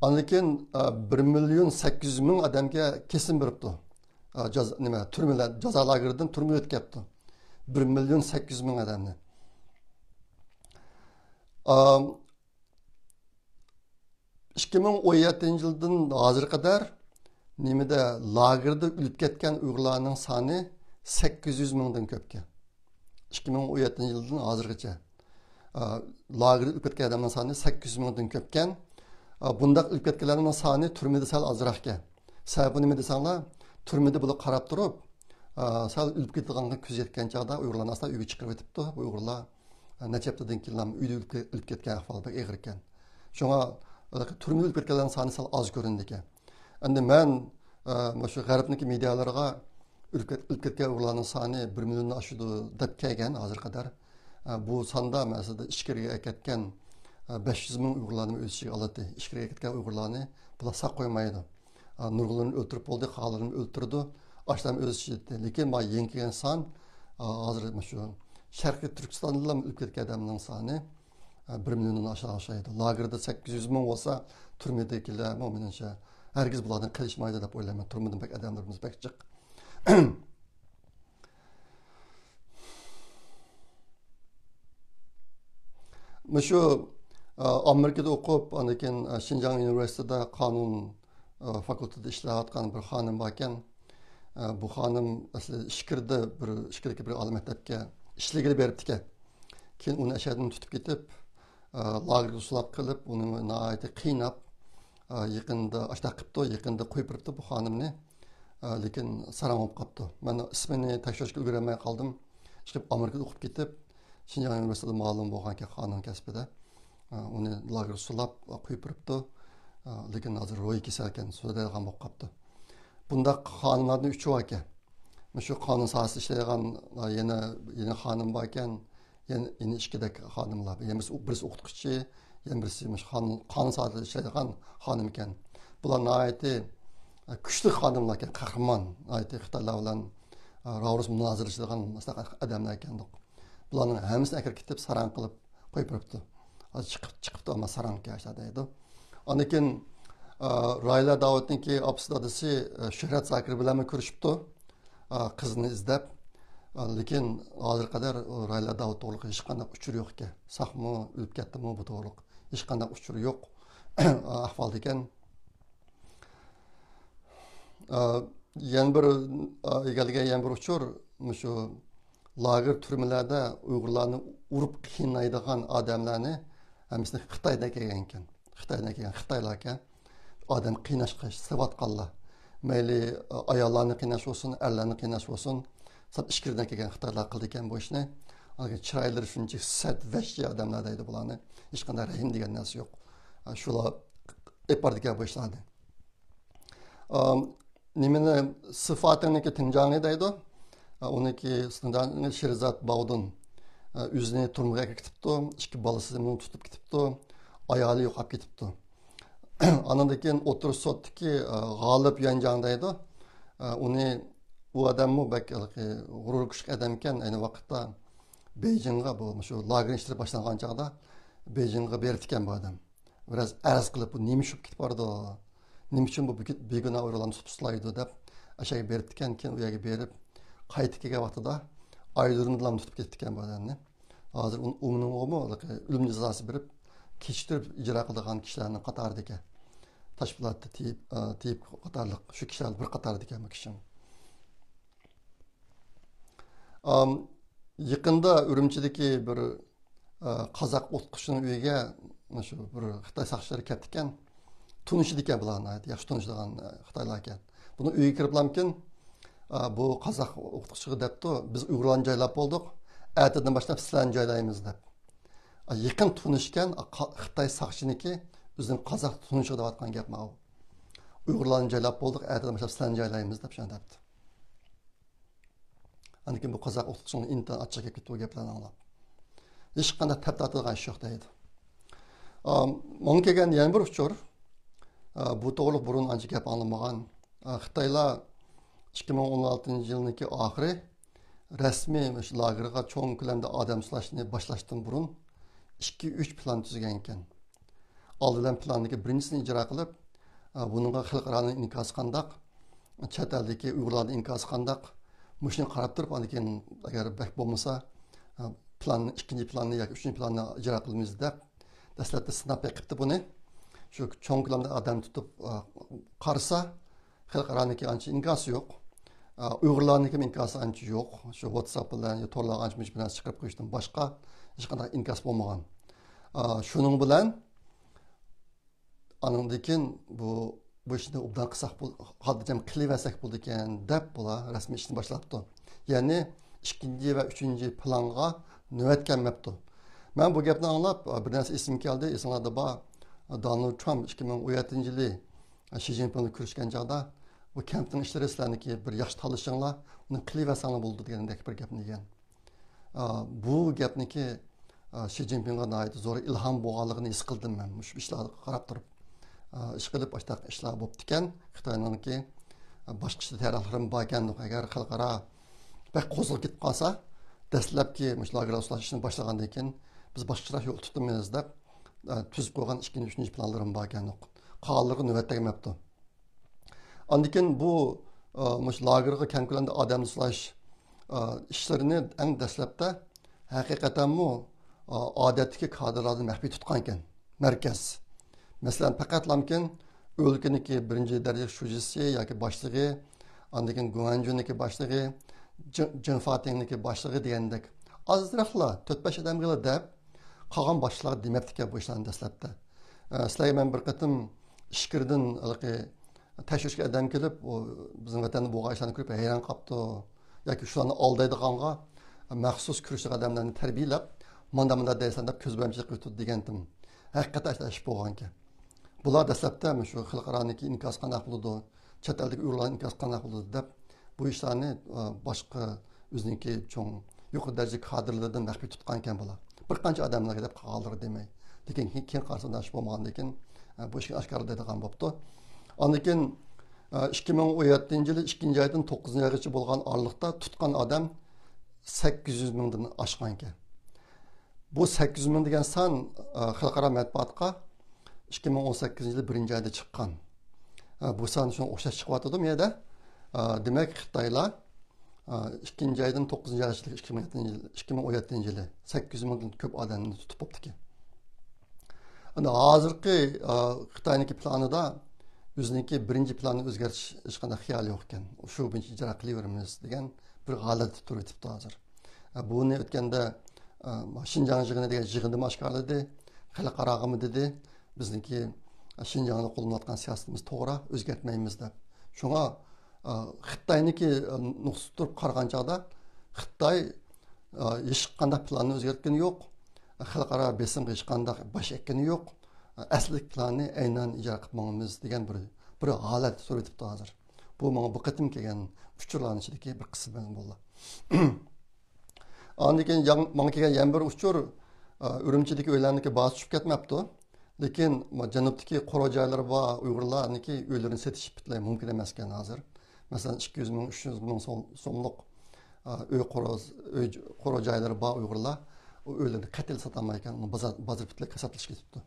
ئاندىن كېيىن، ئە، بىر مىليون سەككىز يۈز مىڭ ئادەمگە كېسىم بېرىپتۇ. ئە، جازا، نېمە، تۈرمىلەر، جازا لاگېرىدىن تۈرمىگە ئۆتكەپتۇ. بىر مىليون سەككىز يۈز مىڭ ئادەمنى. ئە، ئىككى مىڭ ئون يەتتىنچى يىلدىن ھازىرغا قەدەر نېمىدە، لاگېردا ئۆلۈپ كەتكەن ئۇيغۇرلارنىڭ سانى سەككىز يۈز مىڭدىن كۆپكەن. ئىككى مىڭ ئون يەتتىنچى يىلدىن ھازىرغىچە. ئا، لاگېردا ئۆلۈپ كەتكەن ئادەمنىڭ سانى سەككىز يۈز مىڭدىن كۆپكەن. ئا، بۇنداق ئۆلۈپ كەتكەنلەرنىڭ سانى تۈرمىدە سەل ئازراقكەن. سەۋەبى نېمە دېسەڭلار، تۈرمىدە بۇلار قاراپ تۇرۇپ، ئا، سەل ئۆلۈپ كېتىدىغانغا كۆز يەتكەن چاغدا ئۇيغۇرلارنى ئاستا ئۆيگە چىقىرىۋېتىپتۇ. بۇ ئۇيغۇرلار، ئا، نەچچە ھەپتىدىن كېيىنلا ئۆيدە ئۆلۈپ كە-، ئۆلۈپ كەتكەن ئەھۋال بەك ئېغىر ئىكەن. شۇڭا، ئا، تۈرمىدە ئۆلۈپ كەتكەنلەرنىڭ سانى سەل ئاز كۆرۈنىدىكەن. ئەمدى مەن، ئا، مانا شۇ غەربنىڭكى مېدىيالىرىغا ئۆلۈپ كەت-، ئۆلۈپ كەتكەن ئۇيغۇرلارنىڭ سانى بىر مىليوندىن ئاشىدۇ دەپ كەلگەن ھازىرغا قەدەر. ئا، بۇ ساندا، مەسىلەن، ئىچكىرىگە ئەكەتكەن، ئا، بەش يۈز مىڭ ئۇيغۇرلارنى ئۆز ئىچىگە ئالاتتى. ئىچكىرىگە ئەكەتكەن ئۇيغۇرلارنى بۇلار ساق قويمايدۇ. ئا، نۇرغۇنلىرىنى ئۆلتۈرۈپ بولدى، قالغانلىرىنى ئۆلتۈرىدۇ. ئاشۇلارنى ئۆز ئىچىدە. لېكىن ما يېڭى كەلگەن سان، ئا، ھازىر مۇشۇ شەرقىي تۈركىستاندىلا ئۆلۈپ كەتكەن ئادەمنىڭ سانى، ئا، بىر مىليوندىن ئاشا-، ئاشايدۇ. لاگېردا سەككىز يۈز مىڭ بولسا، تۈرمىدىكىلەرمۇ مېنىڭچە ھەرگىز بۇلاردىن قېلىشمايدۇ دەپ ئويلايمەن. تۈرمىدىن بەك ئادەملىرىمىز بەك جىق. مۇشۇ، ئا، ئامېرىكىدا ئوقۇپ، ئاندىن كېيىن، ئا، شىنجاڭ ئۇنىۋېرسىتېتىدا قانۇن، ئا، فاكۇلتېتىدا ئىشلەۋاتقان بىر خانىم باركەن. ئا، بۇ خانىم ئەسلى ئىچكىرىدە بىر، ئىچكىرىدىكى بىر ئالىي مەكتەپكە ئىشلىگىلى بېرىپتىكەن. كېيىن ئۇنى ئەشەدىن تۇتۇپ كېتىپ، ئا، لاگېرغا سولاپ قېلىپ، ئۇنى ناھايىتى قىيناپ، ئا، يېقىندا ئاشۇنداق قىپتۇ، يېقىندا قويۇپ بېرىپتۇ بۇ خانىمنى. ئا، لېكىن ساراڭ بولۇپ قاپتۇ. مەن ئىسمىنى تەكشۈرۈشكە ئۈلگۈرەلمەي قالدىم. چىقىپ ئامېرىكىدا ئوقۇپ كېتىپ، شىنجاڭ ئۇنىۋېرسىتېتىدا مۇئەللىم بولغانكەن قانۇن كەسپىدە. ئا، ئۇنى لاگېرغا سولاپ، قويۇپ بېرىپتۇ. ئا، لېكىن ھازىر روھىي كېسەلكەن، سۆزلەيدىغان بولۇپ قاپتۇ. بۇنداق خانىملاردىن ئۈچى باركەن. مۇشۇ قانۇن ساھەسىدە ئىشلەيدىغان، ئا، يەنە، يەنە خانىم باركەن. يەنە، يەنە ئىككىدەك خانىملار. يەنە بىرسى، بىرسى ئوقۇتقۇچى، يەنە بىرسى مۇشۇ قانۇن، قانۇن ساھەسىدە ئىشلەيدىغان خانىم ئىكەن. بۇلار ناھايىتى، ئە، كۈچلۈك خانىملار ئىكەن، قەھرىمان. ناھايىتى خىتايلار بىلەن، ئە، راۋۇرۇس مۇنازىرىلىشىدىغان ئادەملەر ئىكەن. بۇلارنىڭ ھەممىسىنى ئەكىرىپ كېتىپ، ساراڭ قىلىپ قويۇپ بېرىپتۇ. ھازىر چىقىپ، چىقىپتۇ، ئەمما ساراڭ ئىكەن دەيدۇ. ئاندىن كېيىن، ئە، راھىلە داۋۇتنىڭكى ئاپىسى دادىسى، ئە، شۆھرەت زاكىر بىلەنمۇ كۆرۈشۈپتۇ. ئا، قىزنى ئىزدەپ. ئا، لېكىن ھازىرغا قەدەر ئۇ راھىلە داۋۇت توغرىلىق ھېچقانداق ئۇچۇر يوق ئىكەن. ساقمۇ، ئۆلۈپ كەتتىمۇ، بۇ توغرىلىق ھېچقانداق ئۇچۇر يوق ئەھۋالدا ئىكەن. ئا، يەنە بىر، ئا، ئىگىلىگەن يەنە بىر ئۇچۇر، مۇشۇ لاگېر تۈرمىلەردە ئۇيغۇرلارنى ئۇرۇپ قىينايدىغان ئادەملەرنى ھەممىسىنى خىتايدىن كەلگەن ئىكەن. خىتايدىن كەلگەن خىتايلار ئىكەن. ئادەم قىيناشقا سېلىۋاتقانلار. مەيلى، ئاياللارنى قىيناش بولسۇن، ئەرلەرنى قىيناش بولسۇن، سەل ئىچكىرىدىن كەلگەن خىتايلار قىلىدىكەن بۇ ئىشنى. ئاندىن كېيىن چىرايلىرى شۇنچە سەت، ۋەھشىي ئادەملەر دەيدۇ بۇلارنى. ھېچقانداق رەھىم دېگەن نەرسە يوق. شۇلار ئېلىپ بارىدىكەن بۇ ئىشلارنى. ئام، نېمىنى، سىفاتىڭنىڭكى تىڭجاڭى دەيدۇ. ئا، ئۇنىڭكى تىڭجاڭى شىرزات باۋدۇن. ئا، ئۆزىنى تۈرمىگە كېتىپتۇ، ئىككى بالىسىنى تۇتۇپ كېتىپتۇ، ئايالى يوقاپ كېتىپتۇ. ئانىڭدىن كېيىن ئوتتۇرا سوتتىكى، ئا، غالىپ يۈەنجاڭ دەيدۇ. ئا، ئۇنى، ئۇ ئادەممۇ بەك ھېلىقى غۇرۇر كۈچلۈك ئادەم ئىكەن، ئەينى ۋاقىتتا بېيجىڭغا، بۇ، مۇشۇ لاگېرنىڭ ئىشلىرى باشلانغان چاغدا بېيجىڭغا بېرىپتىكەن بۇ ئادەم. بىراز ئەرز قىلىپ، بۇ نېمە ئىش بولۇپ كېتىپ بارىدۇ؟ نېمە ئۈچۈن بۇ بىگۇ-، بىگۇناھ ئۇيغۇرلارنى تۇتۇپ سۇسلايدۇ دەپ، ئاشۇ يەرگە بېرىپتىكەن، كېيىن ئۇ يەرگە بېرىپ، قايتىپ كەلگەن ۋاقتىدا ئايدۇرۇمدىلارمۇ تۇتۇپ كېتىپتىكەن بۇ ئادەمنى. ھازىر ئۇ-، ئۇنىڭغىمۇ ئۆلۈم جازاسى بېرىپ، كېچىكتۈرۈپ ئىجرا قىلىدىغان كىشىلەرنىڭ قاتارىدىكەن. تاشپولات، تېيىپ، ئە، تېيىپ قاتارلىق شۇ كىشىلەر بىر قاتارىدىكەن بۇ كىشىمۇ. ئام، يېقىندا ئۈرۈمچىدىكى بىر، ئە، قازاق ئوقۇتقۇچىنىڭ ئۆيىگە شۇ بىر خىتاي ساقچىلىرى كەپتىكەن. تونۇشىدىكەن بۇلار، ناھايىتى ياخشى تونۇشىدىغان، ئە، خىتايلار ئىكەن. بۇنىڭ ئۆيىگە كىرىپلامكىن، ئە، بۇ قازاق ئوقۇتقۇچىغا دەپتۇ، بىز ئۇيغۇرلارنى جايلاپ بولدۇق، ئەتىدىن باشلاپ سىلەرنى جايلايمىز دەپ. ئە، يېقىن تونۇشكەن، ئە، قا-، خىتاي ساقچىنىكى ئۆزىنىڭ قازاق تونۇشىغا دەۋاتقان گەپ ماۋۇ. ئۇيغۇرلارنى جايلاپ بولدۇق، ئەتىدىن باشلاپ سىلەرنى جايلايمىز دەپ شۇنداق دەپتۇ. ئاندىن كېيىن بۇ قازاق ئوقۇتقۇچىنىڭ ئىنتايىن ئاچچىقى كېلىپ كېتىپتۇ، بۇ گەپلەرنى ئاڭلاپ. ھېچقانداق تەپ تارتىدىغان ئىش يوق دەيدۇ. ئا، ماڭا كەلگەن يەنە بىر ئۇچۇر. ئا، بۇ توغرىلىق بۇرۇن ئانچە گەپ ئاڭلىمىغان. ئا، خىتايلار ئىككى مىڭ ئون ئالتىنچى يىلنىڭكى ئاخىرى رەسمىي مۇشۇ لاگېرغا چوڭ كۆلەمدە ئادەم سۇلاشنى باشلاشتىن بۇرۇن ئىككى، ئۈچ پىلان تۈزگەن ئىكەن. ئالدى بىلەن پىلاندىكى بىرىنچىسىنى ئىجرا قىلىپ، ئا، بۇنىڭغا خەلقئارانىڭ ئىنكاسى قانداق، چەت ئەلدىكى ئۇيغۇرلارنىڭ ئىنكاسى قانداق، مۇشۇنى قاراپ تۇرۇپ، ئاندىن كېيىن ئەگەر بەك بولمىسا، ئا، پىلاننى، ئىككىنچى پىلاننى ياكى ئۈچىنچى پىلاننى ئىجرا قىلىمىز دەپ، دەسلەپتە سىناپ بېقىپتۇ بۇنى. شۇ چوڭ كۆلەمدە ئادەم تۇتۇپ، ئا، قارىسا، خەلقئارانىڭكى ئانچە ئىنكاسى يوق. ئا، ئۇيغۇرلارنىڭكىمۇ ئىنكاسى ئانچە يوق. شۇ ۋاتساپ بىلەن يا تورلارغا ئانچە مۇنچە بىر نەرسە چىقىرىپ قويۇشتىن باشقا ھېچقانداق ئىنكاس بولمىغان. ئا، شۇنىڭ بىلەن ئانىڭدىن كېيىن بۇ بۇ ئىشنى ئوبدان قىلساق بول-، خاتىرجەم قىلىۋەرسەك بولىدىكەن، دەپ بۇلار رەسمىي ئىشنى باشلاپتۇ. يەنى ئىككىنچى ۋە ئۈچىنچى پىلانغا نۆۋەت كەلمەپتۇ. مەن بۇ گەپنى ئاڭلاپ، بىر نەرسە ئېسىمگە كەلدى. ئېسىڭلاردا بار، دونالد ترامپ ئىككى مىڭ ئون يەتتىنچى يىلى شى جىنپىڭ بىلەن كۆرۈشكەن چاغدا، بۇ كەمپنىڭ ئىشلىرى سىلەرنىڭكى بىر ياخشى تاللىشىڭلار، ئۇنى قىلىۋەرسەڭلار بولىدۇ دېگەندەك بىر گەپنى دېگەن. ئا، بۇ گەپنىكى، ئا، شى جىنپىڭغا ناھايىتى زور ئىلھام بولغانلىقىنى ھېس قىلدىم مەن مۇشۇ ئىشلارغا قاراپ تۇرۇپ. ئا، ئىشقىلىپ ئاشتاق ئىشلار بوپتىكەن. خىتاينىڭكى، ئا، باشقىچە تەييارلىقلىرىمۇ باركەن. ئەگەر خەلقئارا بەك قوزغىلىپ كېتىپ قالسا، دەسلەپكى مۇشۇ لاگېر ئىشلىنى باشلىغاندىن كېيىن بىز باشقىچىراق يول تۇتىمىز دەپ، ئا، تۈزۈپ قويغان ئىككىنچى، ئۈچىنچى پىلانلىرىمۇ باركەن. قالغانلىرىغا نۆۋەت تەگمەپتۇ. ئاندىن كېيىن بۇ، ئا، مۇشۇ لاگېرغا كەڭ كۆلەمدە ئادەم سولاش، ئا، ئىشلىرىنى ئەڭ دەسلەپتە ھەقىقەتەنمۇ، ئا، ئادەتتىكى كادىرلاردىن مەخپىي تۇتقان ئىكەن مەركەز. مەسىلەن، پەقەتلامكىن ئۆلكىنىڭكى بىرىنچى دەرىجە شۇجىسى ياكى باشلىقى، ئاندىن كېيىن گۇەنجۇنىڭكى باشلىقى، جىن-، جىنفاتىڭنىڭكى باشلىقى دېگەندەك ئازراقلا تۆت-بەش ئادەمگىلا دەپ، قالغان باشلىقلارغا دېمەپتىكەن بۇ ئىشلارنى دەسلەپتە. ئە، سىلەرگە مەن بىر قېتىم ئىچكىرىدىن ھېلىقى تەكشۈرۈشكە ئادەم كېلىپ، ئۇ بىزنىڭ ۋەتەندە بولغان ئىشلارنى كۆرۈپ ھەيران قاپتۇ. ياكى شۇلارنى ئالدايدىغانغا مەخسۇس كۈرىشىدىغان ئادەملەرنى تەربىيەلەپ، مانداق مانداق دەيسەن دەپ كۆز بىلەن چېقىۋېتىدۇ دېگەنتىم. ھەقىقەتەن ئىش بولغانىكەن. بۇلار دەسلەپتە مۇشۇ خەلقئارانىڭكى ئىنكاسى قانداق بولىدۇ، چەت ئەلدىكى ئۇيغۇرلارنىڭ ئىنكاسى قانداق بولىدۇ دەپ، بۇ ئىشلارنى، ئا، باشقا ئۆزىنىڭكى چوڭ، يۇقىرى دەرىجە كادىرلىرىدىن مەخپىي تۇتقان ئىكەن بۇلار. بىر قانچە ئادەملەرگە دەپ قالغانلىرىغا دېمەي. لېكىن كېيىن، كېيىن قارىسا ئۇنداق ئىش بولمىغاندىن كېيىن، ئا، بۇ ئىشنى ئاشكارىلايدىغان بوپتۇ. ئاندىن كېيىن، ئا، ئىككى مىڭ ئون يەتتىنچى يىلى ئىككىنچى ئايدىن توققۇزىنچى ئايغىچە بولغان ئارىلىقتا تۇتقان ئادەم سەككىز يۈز مىڭدىن ئاشقان ئىكەن. بۇ سەككىز يۈز مىڭ دېگەن سان، ئا، خەلقئارا مەتبۇئاتقا ئىككى مىڭ ئون سەككىزىنچى يىلى بىرىنچى ئايدا چىققان. ئا، بۇ سان شۇنىڭغا ئوخشاش چىقىۋاتىدۇ بۇ يەردە. ئا، دېمەك، خىتايلار، ئا، ئىككىنچى ئايدىن توققۇزىنچى ئايغىچە ئىككى مىڭ ئون يەتتىنچى يىل، ئىككى مىڭ ئون يەتتىنچى يىلى سەككىز يۈز مىڭدىن كۆپ ئادەمنى تۇتۇپ بوپتىكەن. ئەنە ھازىرقى، ئا، خىتاينىڭكى پىلانىدا ئۆزىنىڭكى بىرىنچى پىلانىنى ئۆزگەرتىش ھېچقانداق خىيالى يوق ئىكەن. شۇ بويىچە ئىجرا قىلىۋېرىمىز دېگەن بىر ھالەتتە تۇرۇۋېتىپتۇ ھازىر. ئە، بۇنى ئۆتكەندە، ئە، شىنجاڭ يىغىنى دېگەن يىغىندىمۇ ئاشكارىلىدى. خەلقئاراغىمۇ دېدى، بىزنىڭكى شىنجاڭدا قوللىنىۋاتقان سىياسىتىمىز توغرا، ئۆزگەرتمەيمىز دەپ. شۇڭا، ئە، خىتاينىڭكى، ئە، نۇقتىسىدا تۇرۇپ قارىغان چاغدا خىتاي، ئە، ھېچقانداق پىلاننى ئۆزگەرتكىنى يوق. خەلقئارا بېسىمغا ھېچقانداق باش ئەگكىنى يوق. ئە، ئەسلىدىكى پىلاننى ئەينەن ئىجرا قىلىپ ماڭىمىز دېگەن بىر، بىر ھالەتتە تۇرۇۋېتىپتۇ ھازىر. بۇ ماڭا بۇ قېتىم كەلگەن ئۇچۇرلارنىڭ ئىچىدىكى بىر قىسمى بولدى. ئاندىن كېيىن ياڭ-، ماڭا كەلگەن يەنە بىر ئۇچۇر، ئا، ئۈرۈمچىدىكى ئۆيلەرنىڭكى باھاسى چۈشۈپ كەتمەپتۇ. لېكىن ما-، جەنۇبتىكى قورۇ جايلىرى بار ئۇيغۇرلارنىڭكى ئۆيلىرىنى سېتىش پۈتۈنلەي مۇمكىن ئەمەسكەن ھازىر. مەسىلەن، ئىككى يۈز مىڭ، ئۈچ يۈز مىڭ سوم-، سوملۇق، ئا، ئۆي قورۇ-، ئۆي ج-، قورۇ جايلىرى بار ئۇيغۇرلار ئۇ ئۆيلىرىنى قەتئىي ساتالمايدىكەن، ئۇنىڭ بازار، بازىرى پۈتۈنلەي كاساتلىشىپ كېتىپتۇ.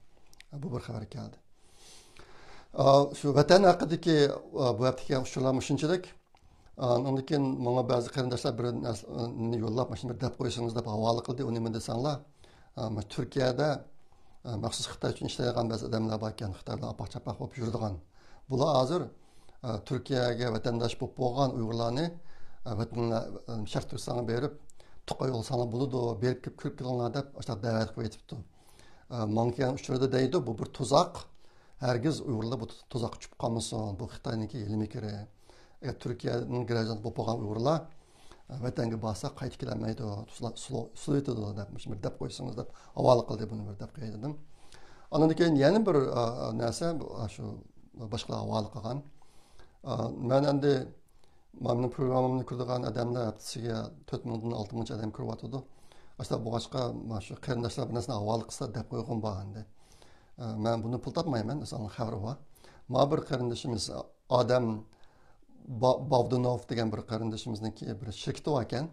بۇ بىر خەۋەر كەلدى. ئا، شۇ ۋەتەن ھەققىدىكى، ئا، بۇ ھەپتىكى ئۇچۇرلارمۇ شۇنچىلىك. ئا، ئۇنىڭدىن كېيىن ماڭا بەزى قېرىنداشلار بىر نەرسىنى يوللاپ، مۇشۇنى بىر دەپ قويسىڭىز دەپ ھاۋالە قىلدى. ئۇ نېمە دېسەڭلار، ئا، مۇشۇ تۈركىيەدە، ئا، مەخسۇس خىتاي ئۈچۈن ئىشلەيدىغان بەزى ئادەملەر بار ئىكەن، خىتاي بىلەن ئاپاق-چاپاق بولۇپ يۈرىدىغان. بۇلار ھازىر، ئا، تۈركىيەگە ۋەتەنداش بولۇپ بولغان ئۇيغۇرلارنى، ئا، ۋەتەنلەر، ئا، شەرقىي تۈركىستانغا بېرىپ، تۇغقان يول ساڭا بولىدۇ، بېرىپ كۆرۈپ كېلىڭلار دەپ ئاشۇنداق دەۋەت قىلىۋېتىپتۇ. ئا، ماڭا كەلگەن ئۇچۇردا دەيدۇ، بۇ بىر تۇزاق. ھەرگىز ئۇيغۇرلار بۇ تۇزاققا چۈشۈپ قالمىسۇن. بۇ خىتاينىڭكى ھىيلە-مىكرى. ئەگەر تۈركىيەنىڭ گراژدانى بولۇپ قالغان ئۇيغۇرلار، ئا، ۋەتەنگە بارسا قايتىپ كېلەلمەيدۇ، سۇلا-، سۇلۇۋېتىدۇ دەپ، مۇشۇ بىر دەپ قويسىڭىز دەپ ھاۋالە قىلدى، بۇنى بىر دەپ قوياي دېدىم. ئاندىن كېيىن يەنە بىر، ئا، نەرسە، بۇ، ئا، شۇ باشقىلار ھاۋالە قىلغان. ئا، مەن ئەمدى مانا مېنىڭ پروگراممامنى كۆرىدىغان ئادەملەر ھەپتىسىگە تۆت مىڭدىن ئالتە مىڭغىچە ئادەم كۆرۈۋاتىدۇ. ئاشۇنداق بولغاچقا، مانا شۇ قېرىنداشلار بىر نەرسىنى ھاۋالە قىلسا دەپ قويغۇم بار ئەمدى. ئە، مەن بۇنى پۇل تاپمايمەن، ئۇنىڭ خەۋىرى بار. مانا بىر قېرىندىشىمىز ئادەم با-، باۋدۇنوف دېگەن بىر قېرىندىشىمىزنىڭكى بىر شىركىتى بار ئىكەن.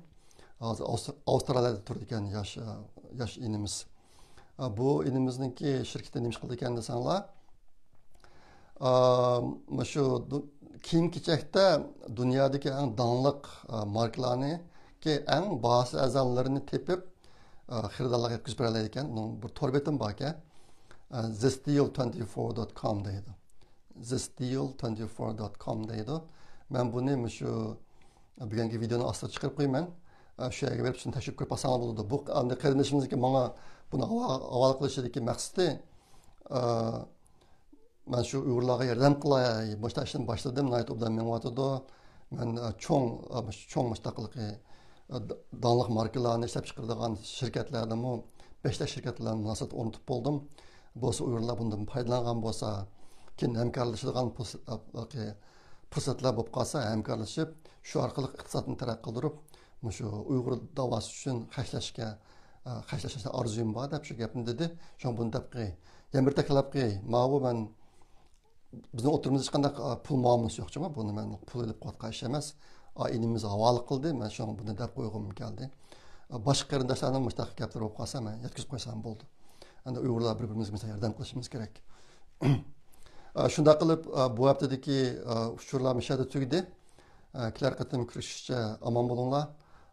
ھازىر ئاۋستر-، ئاۋسترالىيەدە تۇرىدىكەن ياش، ياش ئىنىمىز. ئە، بۇ ئىنىمىزنىڭكى شىركىتى نېمە ئىش قىلىدىكەن دېسەڭلار، ئا، مۇشۇ دۇ-، كىيىم-كېچەكتە دۇنيادىكى ئەڭ داڭلىق، ئا، ماركىلارنىڭكى ئەڭ باھاسىز ئەرزانلىرىنى تېپىپ، ئا، خېرىدارلارغا يەتكۈزۈپ بېرەلەيدىكەن. ئۇنىڭ بىر تور بېتىمۇ باركەن. ئا، this deal twenty four dot com دەيدۇ. this deal twenty four dot com دەيدۇ. مەن بۇنى مۇشۇ بۈگۈنكى ۋىدېئونىڭ ئاستىغا چىقىرىپ قويىمەن. ئا، شۇ يەرگە بېرىپ شۇنى تەكشۈرۈپ كۆرۈپ باقساڭلار بولىدۇ. بۇ ئەمدى قېرىندىشىمىزنىڭكى ماڭا بۇنى ھاۋا-، ھاۋالە قىلىشىدىكى مەقسىتى، ئا، مەن شۇ ئۇيغۇرلارغا ياردەم قىلاي، مۇشۇنداق ئىشنى باشلىدىم، ناھايىتى ئوبدان مېڭىۋاتىدۇ. مەن، ئە، چوڭ، ئە، مۇش-، چوڭ مۇشتاقلىقى، ئە، د-، داڭلىق ماركىلارنى ئىشلەپ چىقىرىدىغان شىركەتلەرنىمۇ، بەشتە شىركەت بىلەن مۇناسىۋەت ئورنىتىپ بولدۇم. بولسا ئۇيغۇرلار بۇندىن پايدىلانغان بولسا، كېيىن ھەمكارلىشىدىغان پۇرس-، ئە، ئە، پۇرسەتلەر بولۇپ قالسا، ھەمكارلىشىپ، شۇ ئارقىلىق ئىقتىسادنى تەرەققىي قىلدۇرۇپ، مۇشۇ ئۇيغۇر داۋاسى ئۈچۈن خەجلەشكە، ئە، خەجلەشنى ئارزۇيۇم بار دەپ شۇ گەپنى دېدى. شۇڭا بۇنى دەپ قوياي. يەنە بىر تەكرارلاپ قوياي. ماۋۇ مەن بىزنىڭ ئوتتۇرىمىزدا ھېچقانداق، ئا، پۇل مۇئامىلىسى يوق، چۈنكى بۇنى مەن پۇل ئېلىپ قىلىۋاتقان ئىش ئەمەس. ئا، ئىنىمىز ھاۋالە قىلدى، مەن شۇڭا بۇنى دەپ قويغۇم كەلدى. ئا، باشقا قېرىنداشلارنىڭ مۇشۇنداق گەپلىرى بولۇپ قالسا، مەن يەتكۈزۈپ قويسام بولدى. ئەمدى ئۇيغۇرلار بىر-بىرىمىزگە مۇشۇنداق ياردەم قىلىشىمىز كېرەك. ئا، شۇنداق قىلىپ، ئا، بۇ ھەپتىدىكى، ئا، ئۇچۇرلار مۇشۇ يەردە تۈگىدى. ئا، كېلەر قېتىم كۆرۈشكىچە ئامان بولۇڭلار.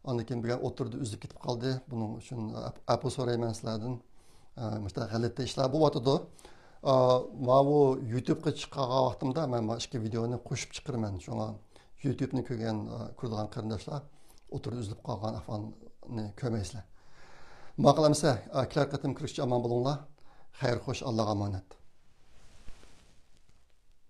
ئاندىن كېيىن بىر ئوتتۇرىدا ئۈزۈلۈپ كېتىپ قالدى. بۇنىڭ ئۈچۈن ئەپ-، ئەپۇ سورايمەن سىلەردىن. ئە، مۇشۇنداق غەلىتە ئىشلار بولۇۋاتىدۇ. ئە، ماۋۇ يۇتۇبقا چىقارغان ۋاقتىمدا مەن مانا ئىككى ۋىدېئونى قوشۇپ چىقىرىمەن. شۇڭا يۇتۇبنى كۆرگەن، ئە، كۆرىدىغان قېرىنداشلار ئوتتۇرىدا ئۈزۈلۈپ قالغان ئەھۋالنى كۆرمەيسىلەر. ماقۇل ئەمىسە، ئە، كېلەر قېتىم كۆرۈشكىچە ئامان بولۇڭلار. خەير خوش، ئاللاغا ئامانەت.